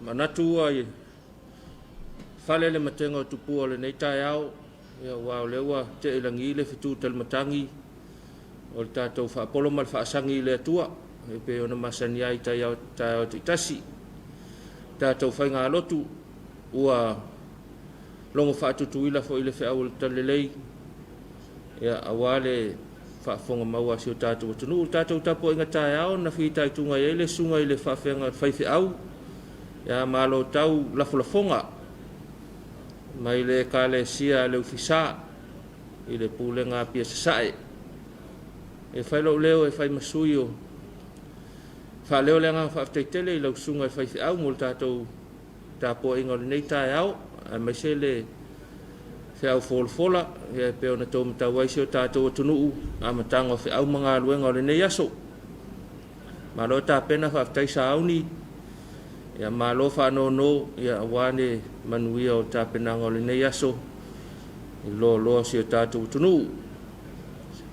Manatu ua fale le matega o tupua o lenei taeao, ia, aua o lea ua tea i lagi le fetu talimatagi o le tatou faapolo ma le faasagi i le Atua e pei ona masani ai i taeao, taeao taitasi. Tatou faigalotu ua logo faatutuila foi i le feau o le Talalelei, ia, aua le faafofoga mau a si o tatou atunuu. Le tatou tapuaiga taeao na fitaituga ai le susuga i le faafeaga faifeau ia Malotau Lafolafoga mai le Ekalesia a le Ufisa i le Pulega Apia Sasae. E fai lou leo e fai ma sui o faaleo le agaga faafetai tele i lau susuga i le faifeau mo le tatou tapuaiga o lenei taeao, aemaise le feau folafola e pei ona outou matau ai si o tatou atunuu, amataga o feau ma galuega o lenei aso. Malo tapena, faafetai sauni, ia malo faanono, ia aua le manuia o tapenaga o lenei aso i loaloa o si o tatou atunuu.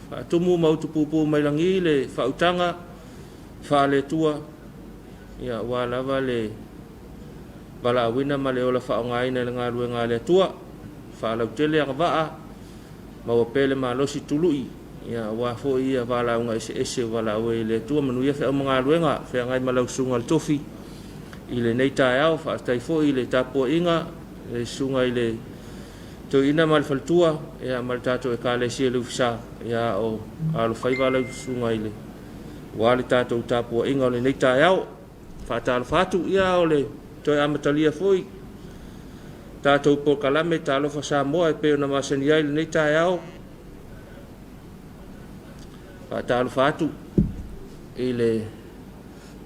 Faatumu ma utupupu mai lagi le faautaga faale-Atua, ia aua lava le valaauina ma le ola faaaogaina i le galuega a le Atua. Faalautele agavaa, maua pea le malosi tului, ia aua foi ia valaauga eseese o valaau ai e le Atua. Manuia feau ma galuega feagai ma lau susuga i le tofi i lenei taeao. Faafetai foi i le tapuaiga le susuga i le toeaina ma le faletua, ia ma le tatou Ekalesia i le Ufisa, ia o alofaiva lau susuga i le aua le tatou tapuaiga o lenei taeao. Faatalofa atu, ia o le toe amatalia foi tatou polokalame Talofa Samoa e pei ona masani ai lenei taeao. Faatalofa atu i le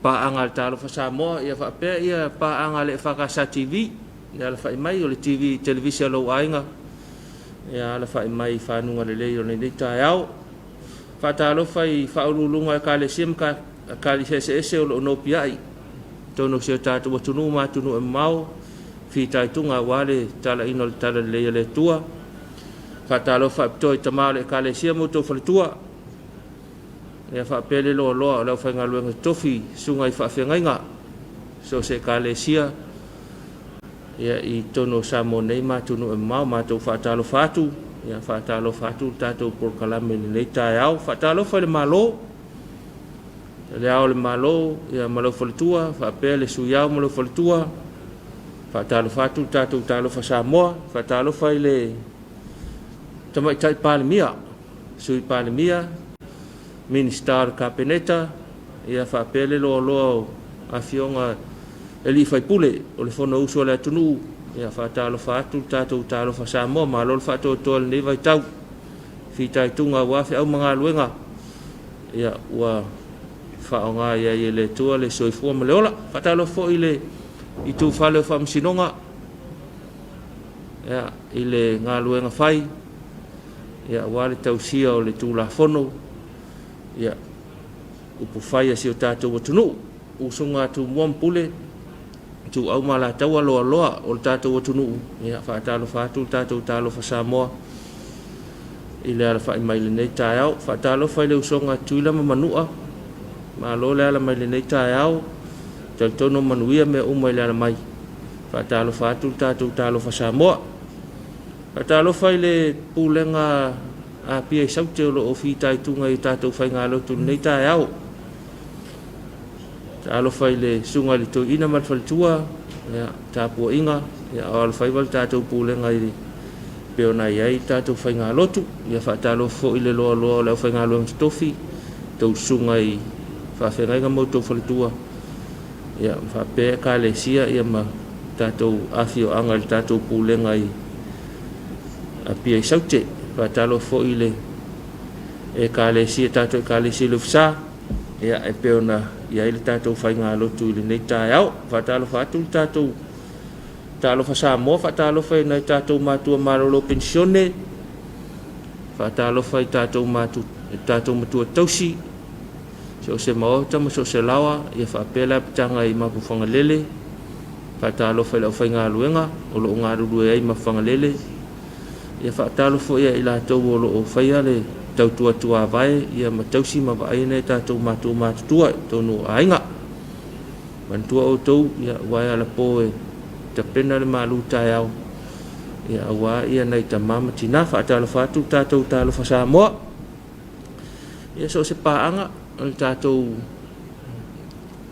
paaga a le Talofa Samoa, ia faapea ia paaga a le EFKS TV, le alafai mai o le TV televise a lou aiga, ia alafai mai i fanuga lelei o lenei taeao. Faatalofa i faauluuluga o Ekalesia ma Ekalesia eseese o lo o nopiai i totonu o si o tatou atunuu ma atunuu e mamao, fitaituga aua le talaina o le talalelei a le Atua. Faatalofa faapitoa i tama o le Ekalesia ma outou faletua, ia faapea le loaloa o le aufaigaluega totofi, susuga i faafeagaiga so o se Ekalesia, ia, i totonu o Samoa nei ma atunuu e mamao. Matou faatalofa atu, ia faatalofa atu le tatou polokalame i lenei taeao. Faatalofa i le Malo, le Ao o le Malo, ia, ma lau faletua, faapea le Sui Ao ma lau faletua. Faatalofa atu le tatou Talofa Samoa. Faatalofa i le Tamaitai Palemia, Sui Palemia, Minisita o le Kapeneta, ia faapea le loaloa o afioga i alii faipule o le Fonousu a le atunuu. Ia faatalofa atu le tatou Talofa Samoa. Malo le faatoatoa i lenei vaitau, fitaituga aua feau ma galuega, ia ua faaaoga i ai e le Atua le soifua ma le ola. Faatalofa foi i le itufale o Faamasinoga, ia, i le galuega fai, ia, aua le tausia o le Tulafono, ia, upufai a si o tatou atunuu, usuga a Tumua ma Pule, Ituau ma Alataua, loaloa o le tatou atunuu. Ia faatalofa atu le tatou Talofa Samoa i le alafai mai lenei taeao. Faatalofa i le usoga a Tutuila ma Manua, malo le ala mai lenei taeao, talitonu manuia mea uma i le ala mai. Faatalofa atu le tatou Talofa Samoa. Faatalofa i le Pulega Apia i Saute o lo o fitaituga i tatou faigalotu i lenei taeao. Talofa i le susuga i le toeaina ma le faletua, ia, tapuaiga, ia, o alofaiva le tatou pulega i pei ona i ai tatou faigalotu. Ia faatalofa foi i le loaloa o le aufaigaluega totofi, tou susuga i faafeagaiga ma outou faletua, ia, faapea Ekalesia, ia, ma tatou afioaga i le tatou pulega i Apia i Saute. Faatalofa foi i le Ekalesia, tatou Ekalesia i le Ufisa, ia, e pei ona i ai le tatou faigalotu i lenei taeao. Faatalofa atu le tatou Talofa Samoa. Faatalofa i nai tatou matua malolo penisione, faatalofa i tatou tatou matua tausi, so o se maota ma so o se laoa, ia faapea le apitaga i Mapuifagalele. Faatalofa i le aufaigaluega o lo o galulue ai i Mapuifagalele. Ia faatalofa foi ia i latou o lo o faia le tautua tuavae, ia ma tausi ma vaai nai tatou matua matutua i totonu o aiga. Manatua outou, ia, aua e alapo e tapena le malu taeao, ia, aua ia nai tama ma tina. Faatalofa atu le tatou Talofa Samoa. Ia, so o se paaga o le tatou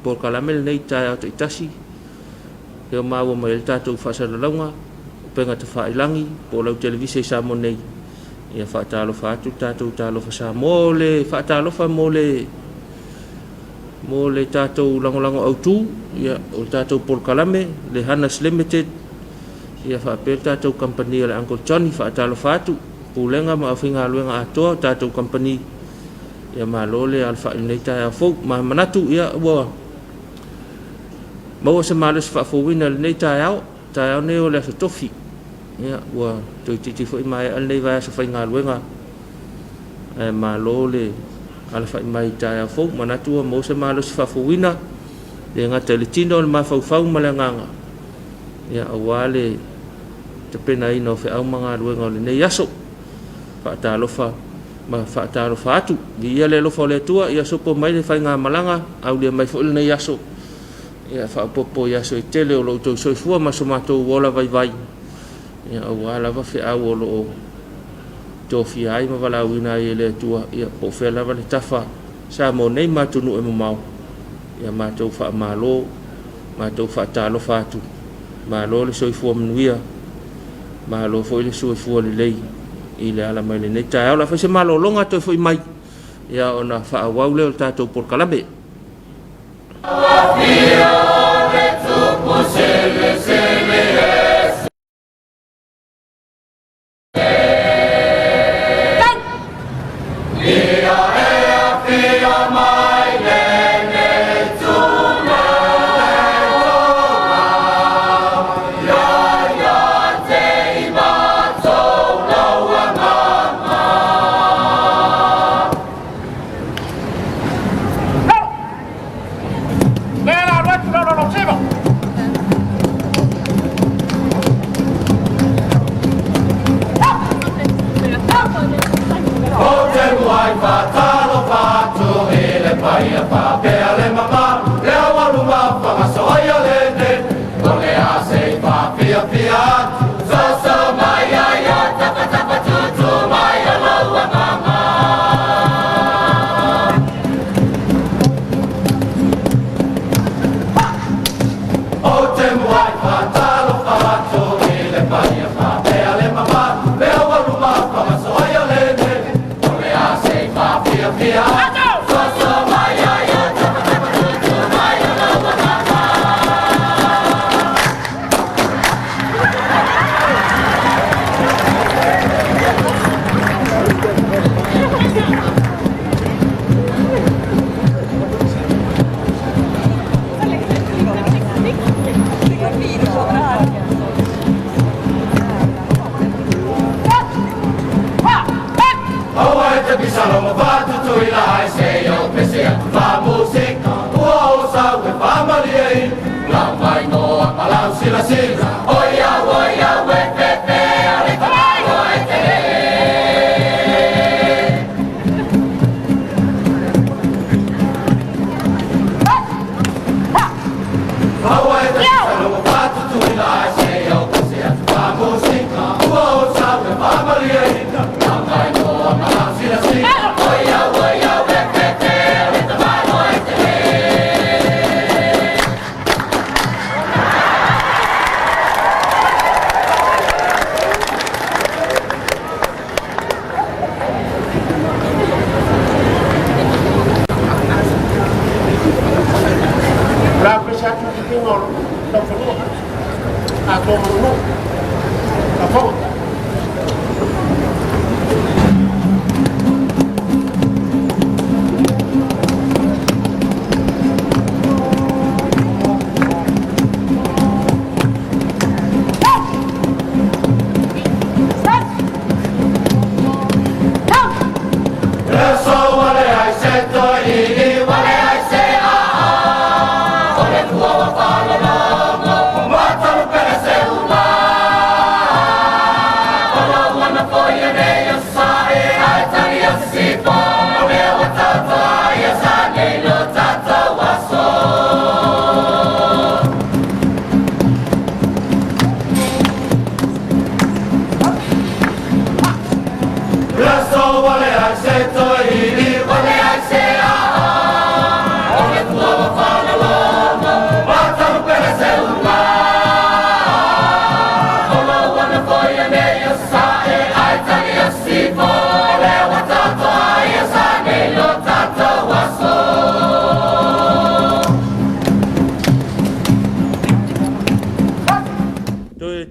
polokalame lenei i taeao taitasi, lea ua maua mai ai le tatou faasalalauga, upega tafailagi po o lau televise i Samoa nei. Ia, faatalofa atu le tatou Talofa Samoa. O le faatalofa mo le tatou lagolago autu, ia, o le tatou polokalame, le Hunners Limited, ia faapea le tatou kamupani o le Uncle Johnny. Faatalofa atu, Pulega ma aufaigaluega atoa o tatou kamupani, ia malo le alafai i lenei taeao fou. Ma manatu, ia, ua maua se malosi faafouina i lenei taeao, taeao nei o le Aso Tofi. Ia, ua toeitiiti foi maea lenei vaiaso faigaluega, ae malo le alafai mai i taeao fou. Manatu ua maua se malosi faafouina, le gata i le tino, le mafaufau ma le agaga, ia, aua le tapenaina o feau ma galuega o lenei aso. Faatalofa ma faatalofa atu. Viia le alofa o le Atua, ia sopo mai le faigamalaga, aulia mai foi lenei aso, ia faaopoopo i aso e tele o lo outou soifua ma so matou ola vaivai, ia, aua lava feau o lo o tofia ai ma valaauina ai e le Atua, ia, po o fea lava le tafa Samoa nei ma atunuu e mamao. Ia matou faamalo, matou faatalofa atu, malo le soifua manuia, malo foi le soifua lelei i le ala mai lenei taeao. O le a fai se malologa toe foi mai, ia, ona faaauau lea o le tatou polokalame.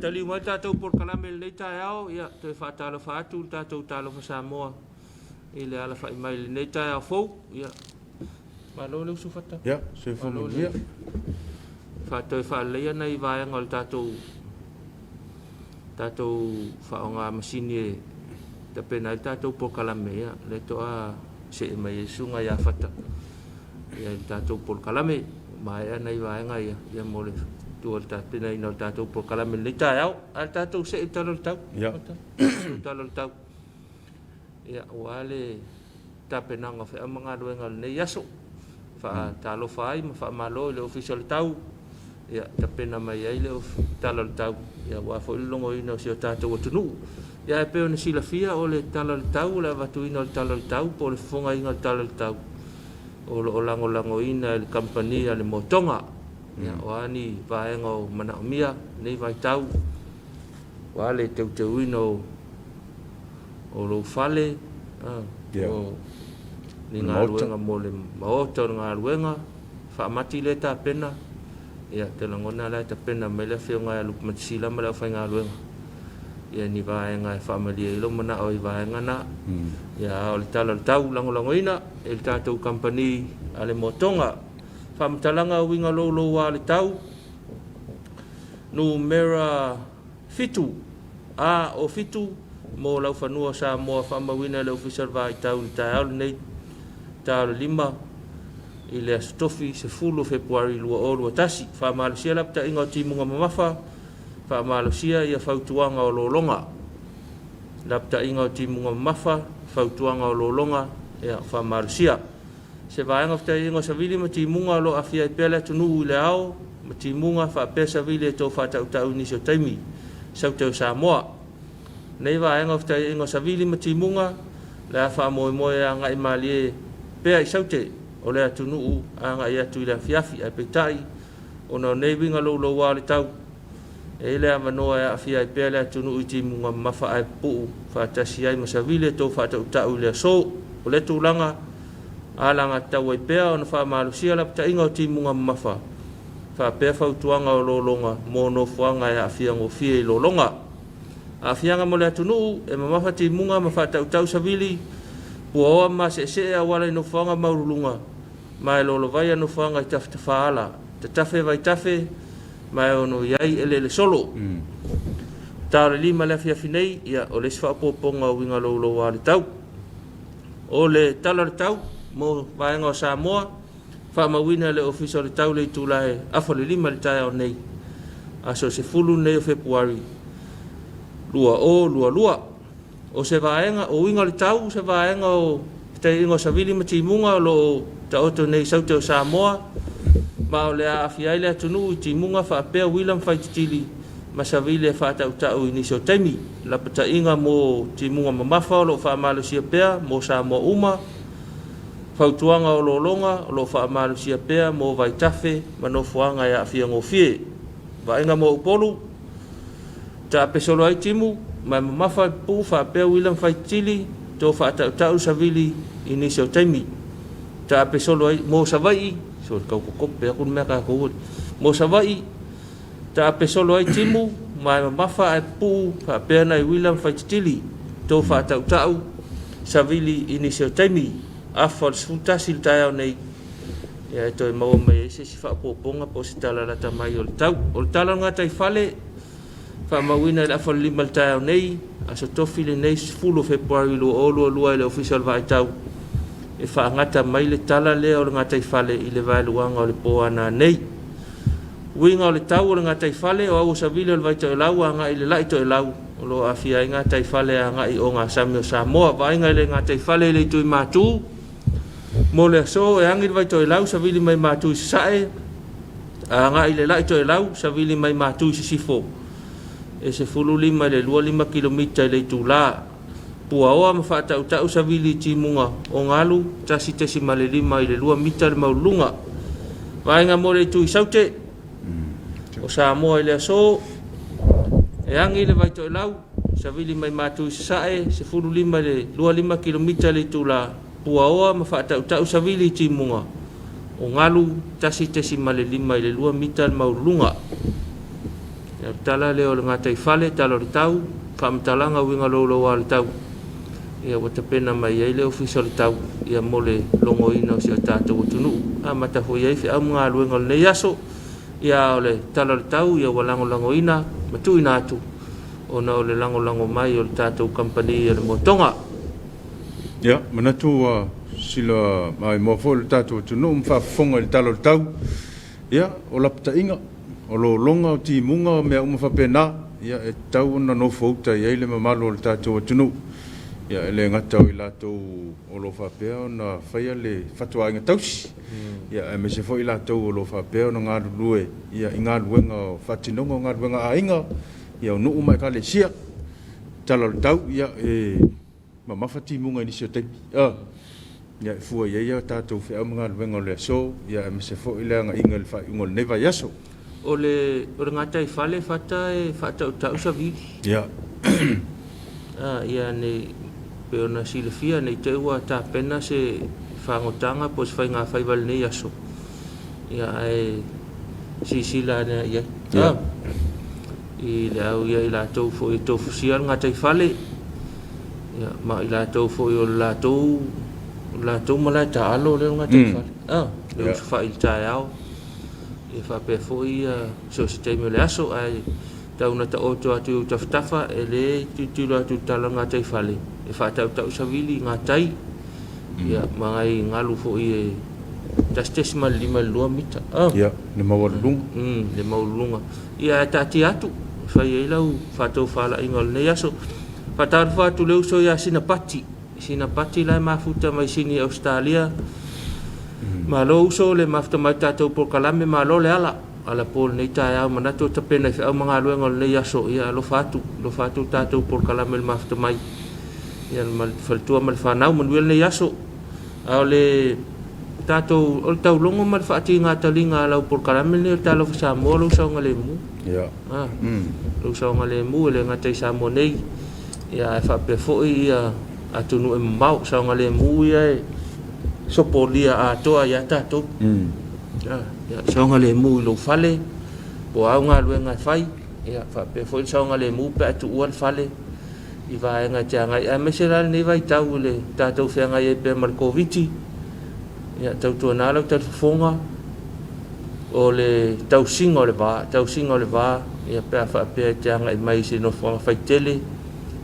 taliu mai le tatou polokalame i lenei taeao, ia, toe faatalofa atu le tatou Talofa Samoa i le alafai mai i lenei taeao fou. Ia, malo le usu Fata. Ia, soifua Malo manuia. le faatoe faaleleia nai vaega o le tatou tatou faaaoga masini e tapena ai le tatou polokalame. Ia, lea toa see mai ai susuga ia Fata ia i le tatou polokalame. Maea nai vaega ia, ia mo le tua o le tapenaina o le tatou polokalame i lenei taeao. Ae le tatou see i le tala o le tau. Ia. Fata. Tala o le tau. Ia, aua le tapenaga o feau ma galuega o lenei aso. Faatalofa ai ma faamalo i le Ofisa o le Tau, ia tapena mai ai le tala o le tau, ia aua foi le logoina o si o tatou atunuu. Ia ae pei ona silafia o le tala o le tau, o le avatuina o le tala o le tau po o le fofogaina o le tala o le tau, o lo o lagolagoina e le kamupani a le Motoga. Ia, o a ni vaega o manaomia i lenei vaitau, aua le teuteuina o lou fale, Ia. o ni Le maota. galuega mo le maota o le galuega, faamati lea tapena. Ia, te lagona la e tapena mai le afioga ia Lupe Matasila ma le aufaigaluega. Ia, ni vaega e faamalie ai lou manao i vaega na. Ia, a o le tala o le tau lagolagoina e le tatou kamupani a le Motoga. Faamatalaga uiga louloua le tau, numera 7 A o 7 mo laufanua o Samoa faamauina e le Ofisa o le Vaitau i le taeao lenei, ta o le 5 i le aso Tofi 10 o Fepuari 2021. Faamalosia lapataiga o timuga mamafa, faamalosia ia fautuaga o lologa. Lapataiga o timuga mamafa, fautuaga o lologa, ia faamalosia. Se vaega o fetaiaiga o savili ma timuga o lo o aafia ai pea le atunuu i le ao ma timuga faapea savili e tou faatautau i nisi o taimi. Saute o Samoa. Nei vaega o fetaiaiga o savili ma timuga, le a faamoemoe e agai malie pea i saute o le atunuu agai atu i le afiafi. Ae peitai, ona o nei uiga louloua o le tau, e i ai le avanoa e aafia ai pea le atunuu i timuga mamafa ae pupuu faatasi ai ma savili e tou faatautau i le aso. O le tulaga alagatatau ai pea ona faamalosia lapataiga o timuga mamafa faapea fautuaga o lologa mo nofoaga e aafia gofie i lologa. Aafiaga mo le atunuu e mamafa timuga ma faatautau savili, puaoa ma maseesee auala i nofoaga maualuluga, ma e lolovaia nofoaga i tafatafaala, tatafe vaitafe, ma e ono i ai eleele solo. Ta o le 5 le afiafi nei, ia, o le isi faaopoopoga o uiga louloua le tau. O le tala o le tau mo vaega o Samoa, faamauina e le Ofisa o le Tau le itula e 4:30 i le taeao nei, aso 10 nei o Fepuari 2022. O se vaega, o uiga o le tau, se vaega o fetaiaiga o savili ma timuga o lo o taoto nei i saute o Samoa, ma o le a aafia ai le atunuu i timuga faapea uila ma faititili ma savili e faatautau i nisi o taimi. Lapataiga mo timuga mamafa o lo o faamalosia pea mo Samoa uma, fautuaga o lologa o lo o faamalosia pea mo vaitafe ma nofoaga e aafia gofie. Vaaiga mo Upolu, taapesolo ai timu, ma e mamafa e pupuu faapea uila ma faititili, to faatautau savili i nisi o taimi. Taapesolo ai, mo Savaii, so le tau kokope aku le mea tatou mo Savaii, taapesolo ai timu, ma e mamafa ae pupuu faapea nai uila ma faititili, to faatautau savili i nisi o taimi. Afa o le 11 i le taeao nei, ia e toe maua mai ai se isi faaopoopoga po o se tala lata mai o le tau. O le tala o le gataifale, faamauina i le afa o le 5 i le taeao nei, aso Tofi lenei 10 o Fepuari 2022 i le Ofisa o le Vaitau, e faagata mai le tala lea o le gataifale i le vaeluaga o le po a nanei. Uiga o le tau o le gataifale o au o savili o le vaitoelau agai i le lai toelau, o lo o aafia ai gataifale agai i ogasami o Samoa. Vaaiga i le gataifale i le itu i Matu, mo le aso e agi le vaitoelau savili mai Matu i Sasae, agai i le lai toelau savili mai Matu i Sisifo, e 15 i le 25 kilomita i le itula. Puaoa ma faatautau savili i timuga o galu 1.5 i le 2 mita le maualuluga. Vaaiga mo le itu i Saute, o Samoa i le aso, e agi le vaitoelau, savili mai Matu i Sasae, 15 i le 25 kilomita i le itula. Puaoa ma faatautau savili i timuga o galu 1.5 i le 2 mita le maualuluga. Ia, o le tala lea o le gataifale, tala o le tau, faamatalaga uiga louloua o le tau, ia ua tapena mai ai le Ofisa o le Tau ia mo le logoina o si o tatou atunuu. Amata foi ai feau ma galuega o lenei aso, ia o le tala o le tau ia ua lagolagoina ma tuuina atu ona o le lagolago mai o le tatou kamupani o le Motoga. Ia, manatu ua sila maimoa foi le tatou atunuu ma faafofoga i le tala o le tau. Ia, o lapataiga, o lologa, o timuga, o mea uma faapena, ia, e tatau ona nofouta i ai le mamalu o le tatou atunuu. Ia, e le gata o i latou o lo o faapea ona faia le fatuaiga tausi, ia, aemaise foi i latou o lo o faapea ona galulue, ia, i galuega o faatinoga o galuega a aiga, ia, o nuu ma ekalesia. Tala o le tau, ia, e mamafa timuga i nisi o taimi. Ia, e fua i ai a tatou feau ma galuega o le aso, ia, aemaise foi le agaiga i le faaiuga o lenei vaiaso. O le o le gataifale fata e faatautau savili. Ia. Ia nei pei ona silafia nei te i ua tapena se fagotaga po o se faigafaiva i lenei aso. Ia ae silasila ane i ai. Ia. I le au ia i latou foi e tofusia le gataifale, ia, ma i latou foi o le latou, o le latou malae taalo lea o le gataifale. Le usufa'i i le taeao, ia faapea foi ia so o se taimi o le aso, ae tau ina taoto atu i ou tafatafa, e le tilotilo atu i le tala o le gataifale, e faatautau savili i gatai, ia, ma nai galu foi e 1.5 i le 2 mita. Ia, le maualuluga. Le maualuluga. Ia, ae taatia atu, e fai ai lau faatofalaiga o lenei aso. Faatalofa atu le uso ia Sinapati. Sinapati la e mafuta mai Sini Ausetalia. Malo uso le mafuta mai tatou polokalame, malo le ala. Ala po lenei taeao manatu o tapena i feau ma galuega o lenei aso. Ia alofa atu, alofa atu le tatou polokalame le mafuta mai. Ia ma le faletua ma le fanau, manuia lenei aso. A o le tatou, o le taulogo ma le faatigataliga a lau polokalame lenei o le Talofa Samoa, lou saogalemu. Ia. Lou saogalemu e le gata i Samoa nei, ia ae faapea foi ia atunuu e mamao. Saogalemu ia e sopolia atoa ia tatou. Ia, saogalemu i lou fale, po o au galuega e fai, ia faapea foi le saogalemu pe a tuua le fale i vaega e te agai, aemaise la lenei vaitau i le tatou feagai ai pea ma le Koviti. Ia tautuana lau talifofoga o le tausiga o le va, tausiga o le va, ia pe a faapea e te agai mai i se nofoaga faitele,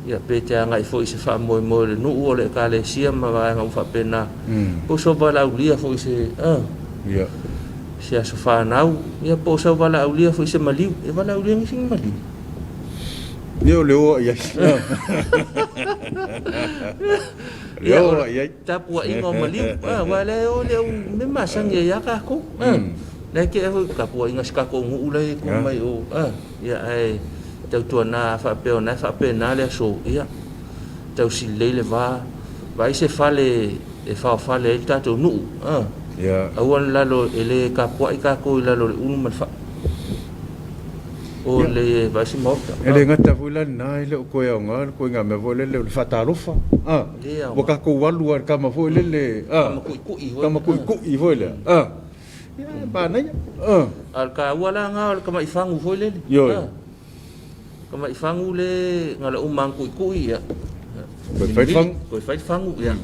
ia pe te agai foi i se faamoemoe o le nuu, o le ekalesia ma vaega uma faapena. Po o sau valaaulia foi se Ia. se aso fanau, ia po o sau valaaulia foi se maliu. E valaaulia nisi ni maliu. Ia, o le oa i ai. Le oa i ai. Tapuaiga o maliu. Aua lea e o le au me masani ai a kākou. Lea ke foi tapuaiga si kākou nuu la e ku mai o. Ia ae tautuana a faapea o na e faapena le aso. Ia tausilelei le va. Vaai se fale e faofale ai le tatou nuu. Ia. Aua le lalo e le tapuai kākou i lalo o le ulu ma le fai. O le vaai se maota. E le gata foi la lena, e le o toe aoga le ituaiga mea foi lele o le faatalofa. Le Ua aoga. tatou alu lava i le tama foi lele, Tama kuikui foi. Tama kuikui foi lea. Ia, e manaia. A o le taua la lena o le tamaifagu foi lele. Ioe. Tamaifagu le na lau uma kuikui ia. Toe fai le fagu. Toe fai le fagu ia.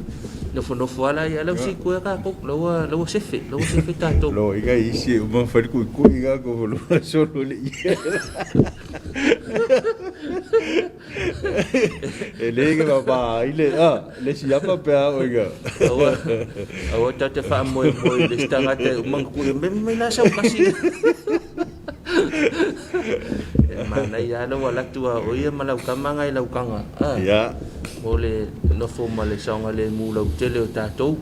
Nofonofo ala ia lau si koe kākou, lau ua sefe, lau ua sefe tātou. Lo iga isi e uma fai le kuikui ga ko lo solo le ia. E le ga ba i le le siapa pe a o iga. Aua aua ta te faamoemoe i le isi tagata e uma ona kui me mai la sau kasi. E manaia lava lau alu atu a o ia ma lau tama nai lau taga. Ia. Mo le nofo ma le saogalemu lautele o tatou.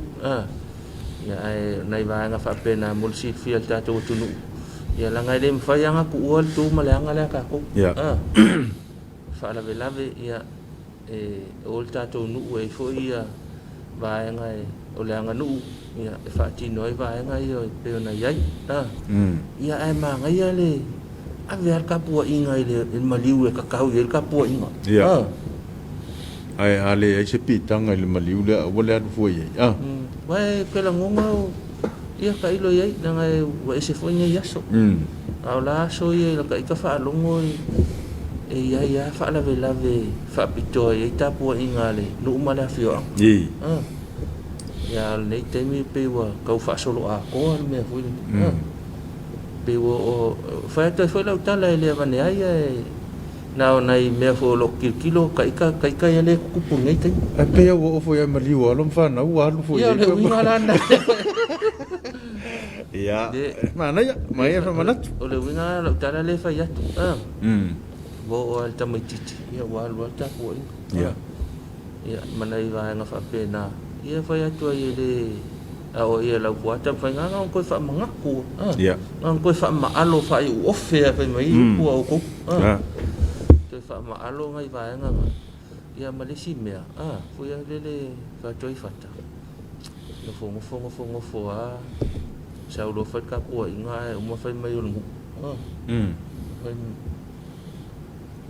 Ia ae o nai vaega faapena mo le silafia e le tatou atunuu. Ia leaga e le mafai lava ona tuua le tu ma le aga lea a tatou. Ia. Faalavelave ia e o le tatou nuu e ai foi ia vaega o le aganuu ia e faatino ai vaega ia e pei ona i ai. Ia ae manaia le ave lava le tapuaiga i le maliu e tatau i ai le tapuaiga. Ia. Ae a leai se piitaga i le maliu lea, aua le alu fua i ai. Aua e te lagona o Ia tailo i ai, leaga e ua ese foi nei aso. A o la aso ia i lata ita faalogo e e i ai lava faalavelave faapitoa e i ai tapuaiga a le nuu ma le afioaga. A. Ia a o lenei taimi pei ua tau faasoloatoa le mea foi lele. A. Pei ua o fai atu ai foi lau tala e le avane ai ae Na o nai mea foi o lo o tilotilo ta ita, ta ita ia lea e tutupu i lenei taimi. Ae pei lava ua oo foi ia maliu alo ma fanau ua alu foi i ai. Ia o le uiga la lena. Ia, manaia, manaia le faamanatu. O le uiga la o lau tala lea e fai atu, a, ua oo lava i le tamaitiiti, ia ua alu lava le tapuaiga. Ia. Ia, ma nai vaega faapena, ia e fai atu ai e le a o ia lau fuata taumafaiga na ona toe faamanatu, a, yeah. Na ona toe faamaalo faaiuofe a fai mai mm. upu a outou, a, yeah. Toe faamaalo nai vaega na. Ia ma le isi mea, a, foi a lele faatoai fata. Nofo nofo nofo nofo a sau loa fai le tapuaiga ae uma fai mai o le nuu. A, fai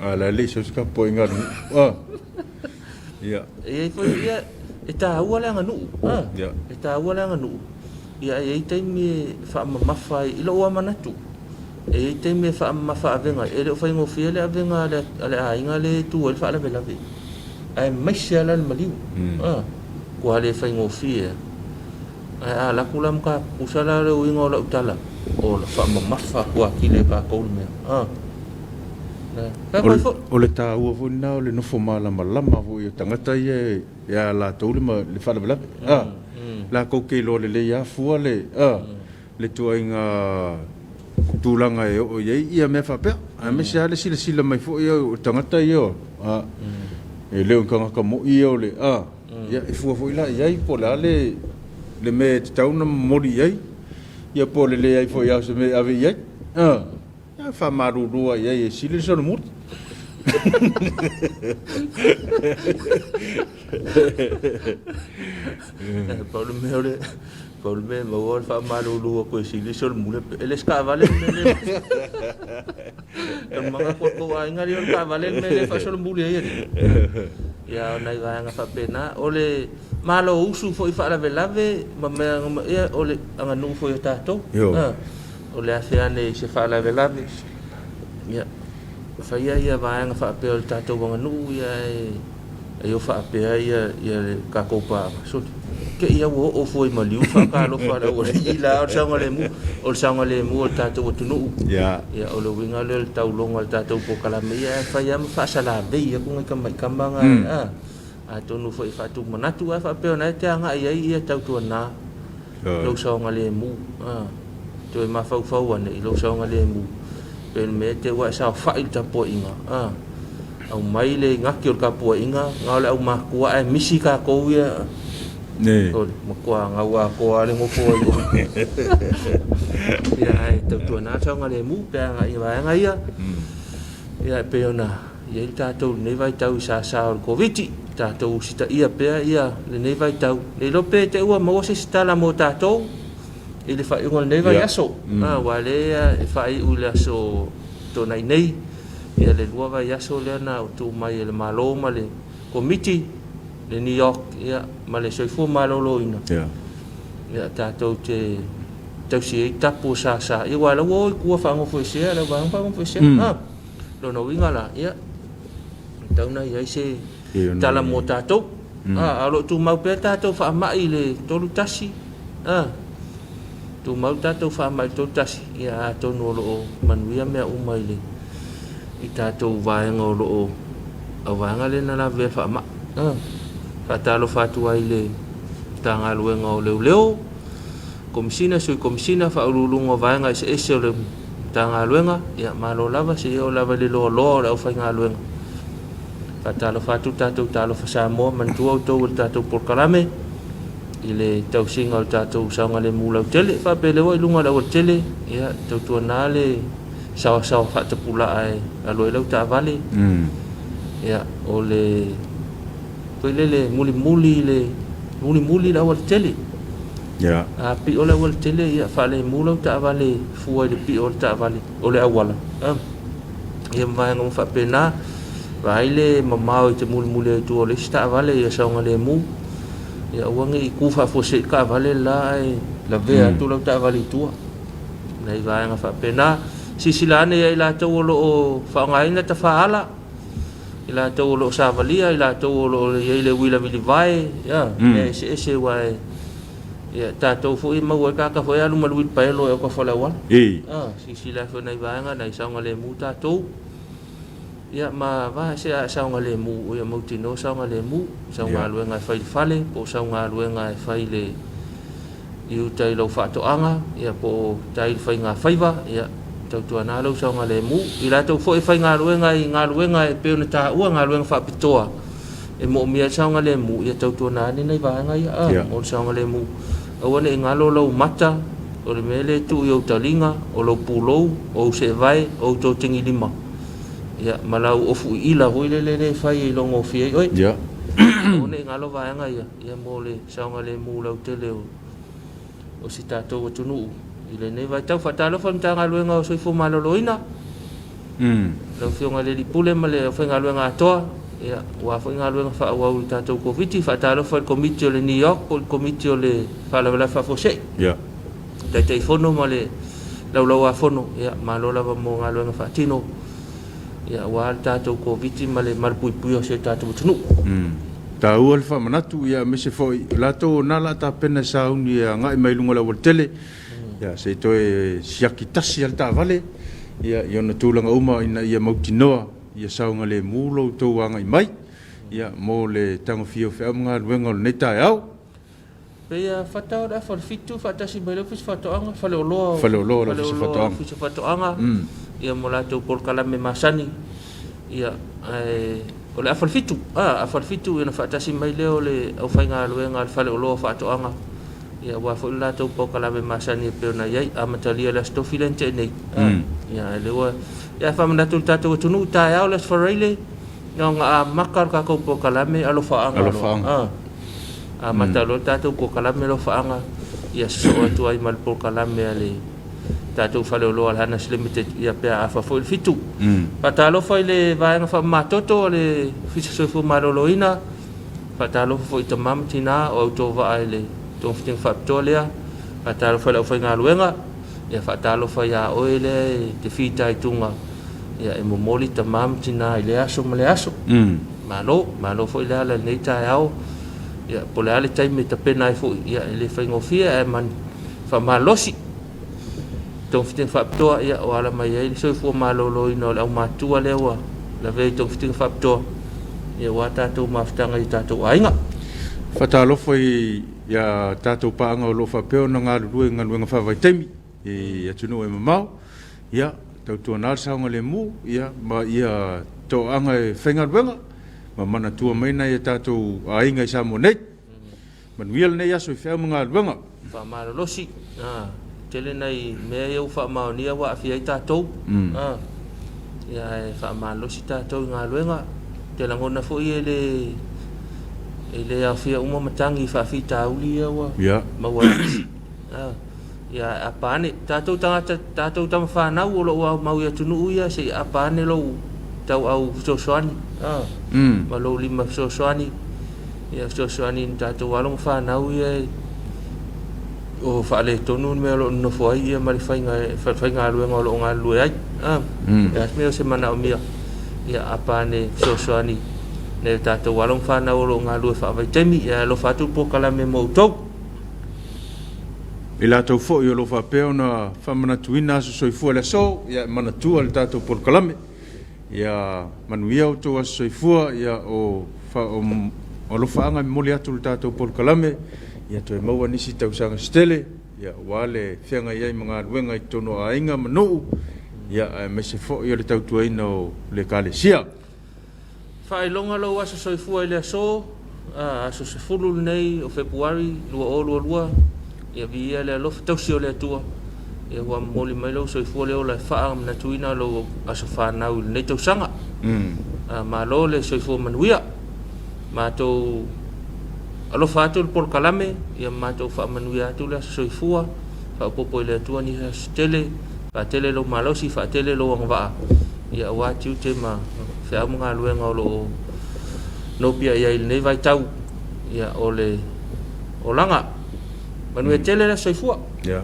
A la le i sau se tapuaiga a le nuu. A. Ia. E i ai foi ia, e taua le aganuu, a. Ia. E taua le aganuu. Ia e i ai taimi e faamamafa ai, i lou lava manatu, e i ai taimi e faamamafa avega ai. E le o faigofie le avega a le, a le aiga lea e tu ai le faalavelave, aemaise lava la le maliu, a, ua le faigofie lava. Ae a alu atu la ma ta tusa la le uiga o lau tala, o le faamamafa atu atili e tatou le mea, a. O le taua foi lena o le nofo malamalama foi o tagata ia e a latou le faalavelave. A, latou te iloa lelei lava fua le, a, le ituaiga tulaga e oo i ai ia mea faapea. Aemaise lava le silasila mai foi o tagata ia, a, e le o ni tagata moi ia o le, a, ia e fua foi la i ai po o le a le, le mea e tatau ona momoli i ai, ia po o le leai foi lava o se mea e ave i ai. A. Ia faamalulu lava i ai e sili le solomuli. Pau le mea o le pau le mea e maua o le faamalulu atu e sili le solomuli e le o se taavale le mea lea. E manatu o le tou aiga lea o le taavale le mea lea e faasolomuli ai alii. Ia o nai vaega faapena. O le Malo usu foi i faalavelave ma mea ia o le aganuu foi a tatou. O le afe ane i se faalavelave, ia, faia ia vaega faapea o le tatou aganuu, ia e e o faapea ia ia le tatou paaga. Soli, te i ua oo fua i maliu faatalofa a le aualii la o le saogalemu, o le saogalemu o le tatou atunuu. Yeah. Ia o le uiga lea o le tauloga o le tatou polokalame, ia e fai lava ma faasalavei atu nai tamaitama na, a. Atonu foi e faatumanatu ae faapea o na e te agai ai ia tautuana lou saogalemu, a, toe mafaufau ane i lou saogalemu, pe le mea e te ua e saofai i le tapuaiga, a, aumai le gati o le tapuaiga, na o le aumatua ae misi tatou ia, Ne. O le matua gau atoa lava le nofo ai o. Ia ae tautuana le saogalemu pe a agai i vaega ia. Ia e pei ona i ai le tatou i lenei vaitau i sasa o le Koviti, tatou usitaia pea ia lenei vaitau. Le iloa pe te ua maua se isi tala mo tatou i le faaiuga o lenei vaiaso, aua lea e faaiu i le aso Toonai nei, ia le 2 vaiaso lea na tuu mai e le Malo ma le Komiti, le NEOC ia ma le Soifua Maloloina. Ia tatou te tausi ai tapu o sasa, ia aua o la ua o i tua faanofoesea le auvaega faanofoesea. Lona uiga la, ia, e tatau ona i ai se tala mo tatou. A o lo o tumau pea tatou faamai i le 31, a, tumau le tatou faamai i le 31, ia atonu o lo o manuia mea uma i le i tatou vaega o lo o au vaega lea na lavea faamai. A, faatalofa atu ai i le Matagaluega o Leoleo, Komesina, Sui Komesina, Faauluuluga o Vaega Eseese o le Matagaluega, ia malo lava, seia oo lava i le loaloa o le aufaigaluega. Faatalofa atu le tatou Talofa Samoa, manatua outou e le tatou polokalame i le tausiga o le tatou saogalemu lautele. Faapeleu i luga o le aualatele, ia tautuana le saoasaoa faatapulaa e alu ai lau taavale. Ia o le foi lele mulimuli le mulimuli le aualatele. Yeah. A pio le aualatele, ia faalemu lau taavale fua i le pio o le taavale o le auala. A. Ia ma vaega uma faapena, vaai le mamao i te mulimuli ai i tua o le isi taavale, ia saogalemu. Ia aua ne i tu faafuasei i le taavale le la ae lavea atu lau taavale i tua. Nai vaega faapena. Silasila ane ia i latou o lo o faaaogaina tafaala, i latou o lo o savalia, i latou o lo o i ai le uila vilivae, ia, mea eseese aua e, ia, tatou foi e maua ai tagata foi e alu ma le uilipaelo e autafa o le auala. Silasila ane foi i nai vaega, nai saogalemu tatou. Ia ma va se a saogalemu, ia mautinoa saogalemu, sau galuega e fai i le fale, po o sau galuega e fai i le i uta i lau faatoaga, ia po o tai i le faigafaiva, ia tautuana lou saogalemu. I latou foi e faigaluega i galuega e pei ona taua, galuega faapitoa e moomia ai le saogalemu, ia tautuana ane nai vaega ia, a, mo le saogalemu. Aua ne i galo lou mata, o le mea lea e tuu i ou taliga, o lou pulou, o ou seevae, o ou totigilima. Ia, ma lau ofu iila foi lele lea e fai e iloagofie ai oe. Aua ne i galo vaega ia, ia mo le saogalemu lautele o si tatou atunuu i lenei vaitau. Faatalofa i le Matagaluega o Soifua Maloloina, lau Afioga i le Alii Pule ma le aufaigaluega atoa, ia, aua foi galuega faaauau i le tatou Koviti. Faatalofa i le Komiti o le NEOC po o le Komiti o le Faalavelave Faafuasei. Taitaifono ma le Laulau-a-Fono, ia, malo lava mo galuega faatino, ia, aua le tatou Koviti ma le malupuipuia o si o tatou atunuu. Taua le faamanatu, ia, aemaise foi o latou o na la tapena e sauni e agai mai luga o le aualatele, ia, se i toe siaki tasi lava le taavale, ia, i ona tulaga uma ina ia mautinoa ia saogalemu lo outou agai mai, ia, mo le tagofia o feau ma galuega o lenei taeao. Pei a fata o le afa o le 7 faatasi mai le Ofisa Faatoaga, Faleoloa, Faleoloa o le Ofisa Faatoaga, Ofisa Faatoaga ia mo latou polokalame masani. Ia, ae o le afa o le 7, afa o le 7 ia ona faatasi mai lea o le aufaigaluega a le Faleoloa o Faatoaga. Ia aua foi le latou polokalame masani e pei ona i ai, amatalia i le Aso Tofi lea na tea nei. Ia ae lea ua, ia faamanatu i le tatou atunuu, taeao le Aso Faraile, Na ona amata le tatou polokalame alofaaga. Alofaaga. Amata loa le tatou polokalame alofaaga, ia sosoo atu ai ma le polokalame a le tatou faleoloa a le Hanas Limited, ia pe a afa foi le 7. Faatalofa i le vaega faamamatoto a le Ofisa Soifua Maloloina, faatalofa foi i tama ma tina o autovaa i le togafitiga faapitoa lea, faatalofa i le aufaigaluega, Ia faatalofa iā oe lea e te fitaituga, ia e momoli tama ma tina i lea aso ma lea aso. Malo, malo foi le ala i lenei taeao. Ia po o le a le taimi e tapena ai foi, ia e le faigofie ae faamalosi. Togafitiga faapitoa, ia o ala mai ai le soifua maloloina o le aumatua lea ua lavea i togafitiga faapitoa, ia aua tatou mafutaga i o tatou aiga. Faatalofa i a tatou paaga o lo o faapea ona galulue i galuega faavaitaimi i atunuu e mamao, ia, tautuana le saogalemu, ia, ma ia toaaga e faigaluega ma manatua mai nai a tatou aiga i Samoa nei. Manuia lenei aso i feau ma galuega. Faamalolosi, tele nai mea ia ua faamaonia ua aafia ai tatou, ia ae faamalolosi tatou i galuega. Te lagona foi e le e le aofia uma matagi i faafitauli ia ua maua ai nisi. Ia ae apa ane tatou tagata, tatou tama fanau o lo o aumau i atunuu ia, se i apa ane lou tauau fesoasoani ma lou lima fesoasoani, ia fesoasoani i tatou alo ma fanau ia o faaletonu le mea o lo o nonofo ai ia ma le faigaluega o lo o galulue ai. Ia se mea o se manaomia, ia apa ane fesoasoani nai o tatou alo ma fanau o lo o galulue faavaitaimi. Ia alofa atu le polokalame mo outou. I latou foi o lo o faapea ona faamanatuina aso soifua i le aso, ia e manatua le tatou polokalame. Ia manuia outou aso soifua, ia o alofaaga e momoli atu i le tatou polokalame, ia toe maua nisi tausaga se tele, ia aua le feagai ai ma galuega i totonu o aiga ma nuu, ia aemaise foi o le tautuaina o le Ekalesia. Faailoga lou aso soifua i le aso, aso 10 lenei o Fepuari 2022, ia viia le alofa tausi o le Atua, ia ua momoli mai lou soifua le ola e faamanatuina lou aso fanau i lenei tausaga. Malo le soifua manuia. Matou alofa atu le polokalame, ia matou faamanuia atu le aso soifua, faaopoopo i le Atua ni aso tele, faatele lou malosi, faatele lou agavaa, ia aua tiute ma feau ma galuega o lo o nopiai ai i lenei vaitau, ia o le olaga. Manuia tele le aso soifua. Ia.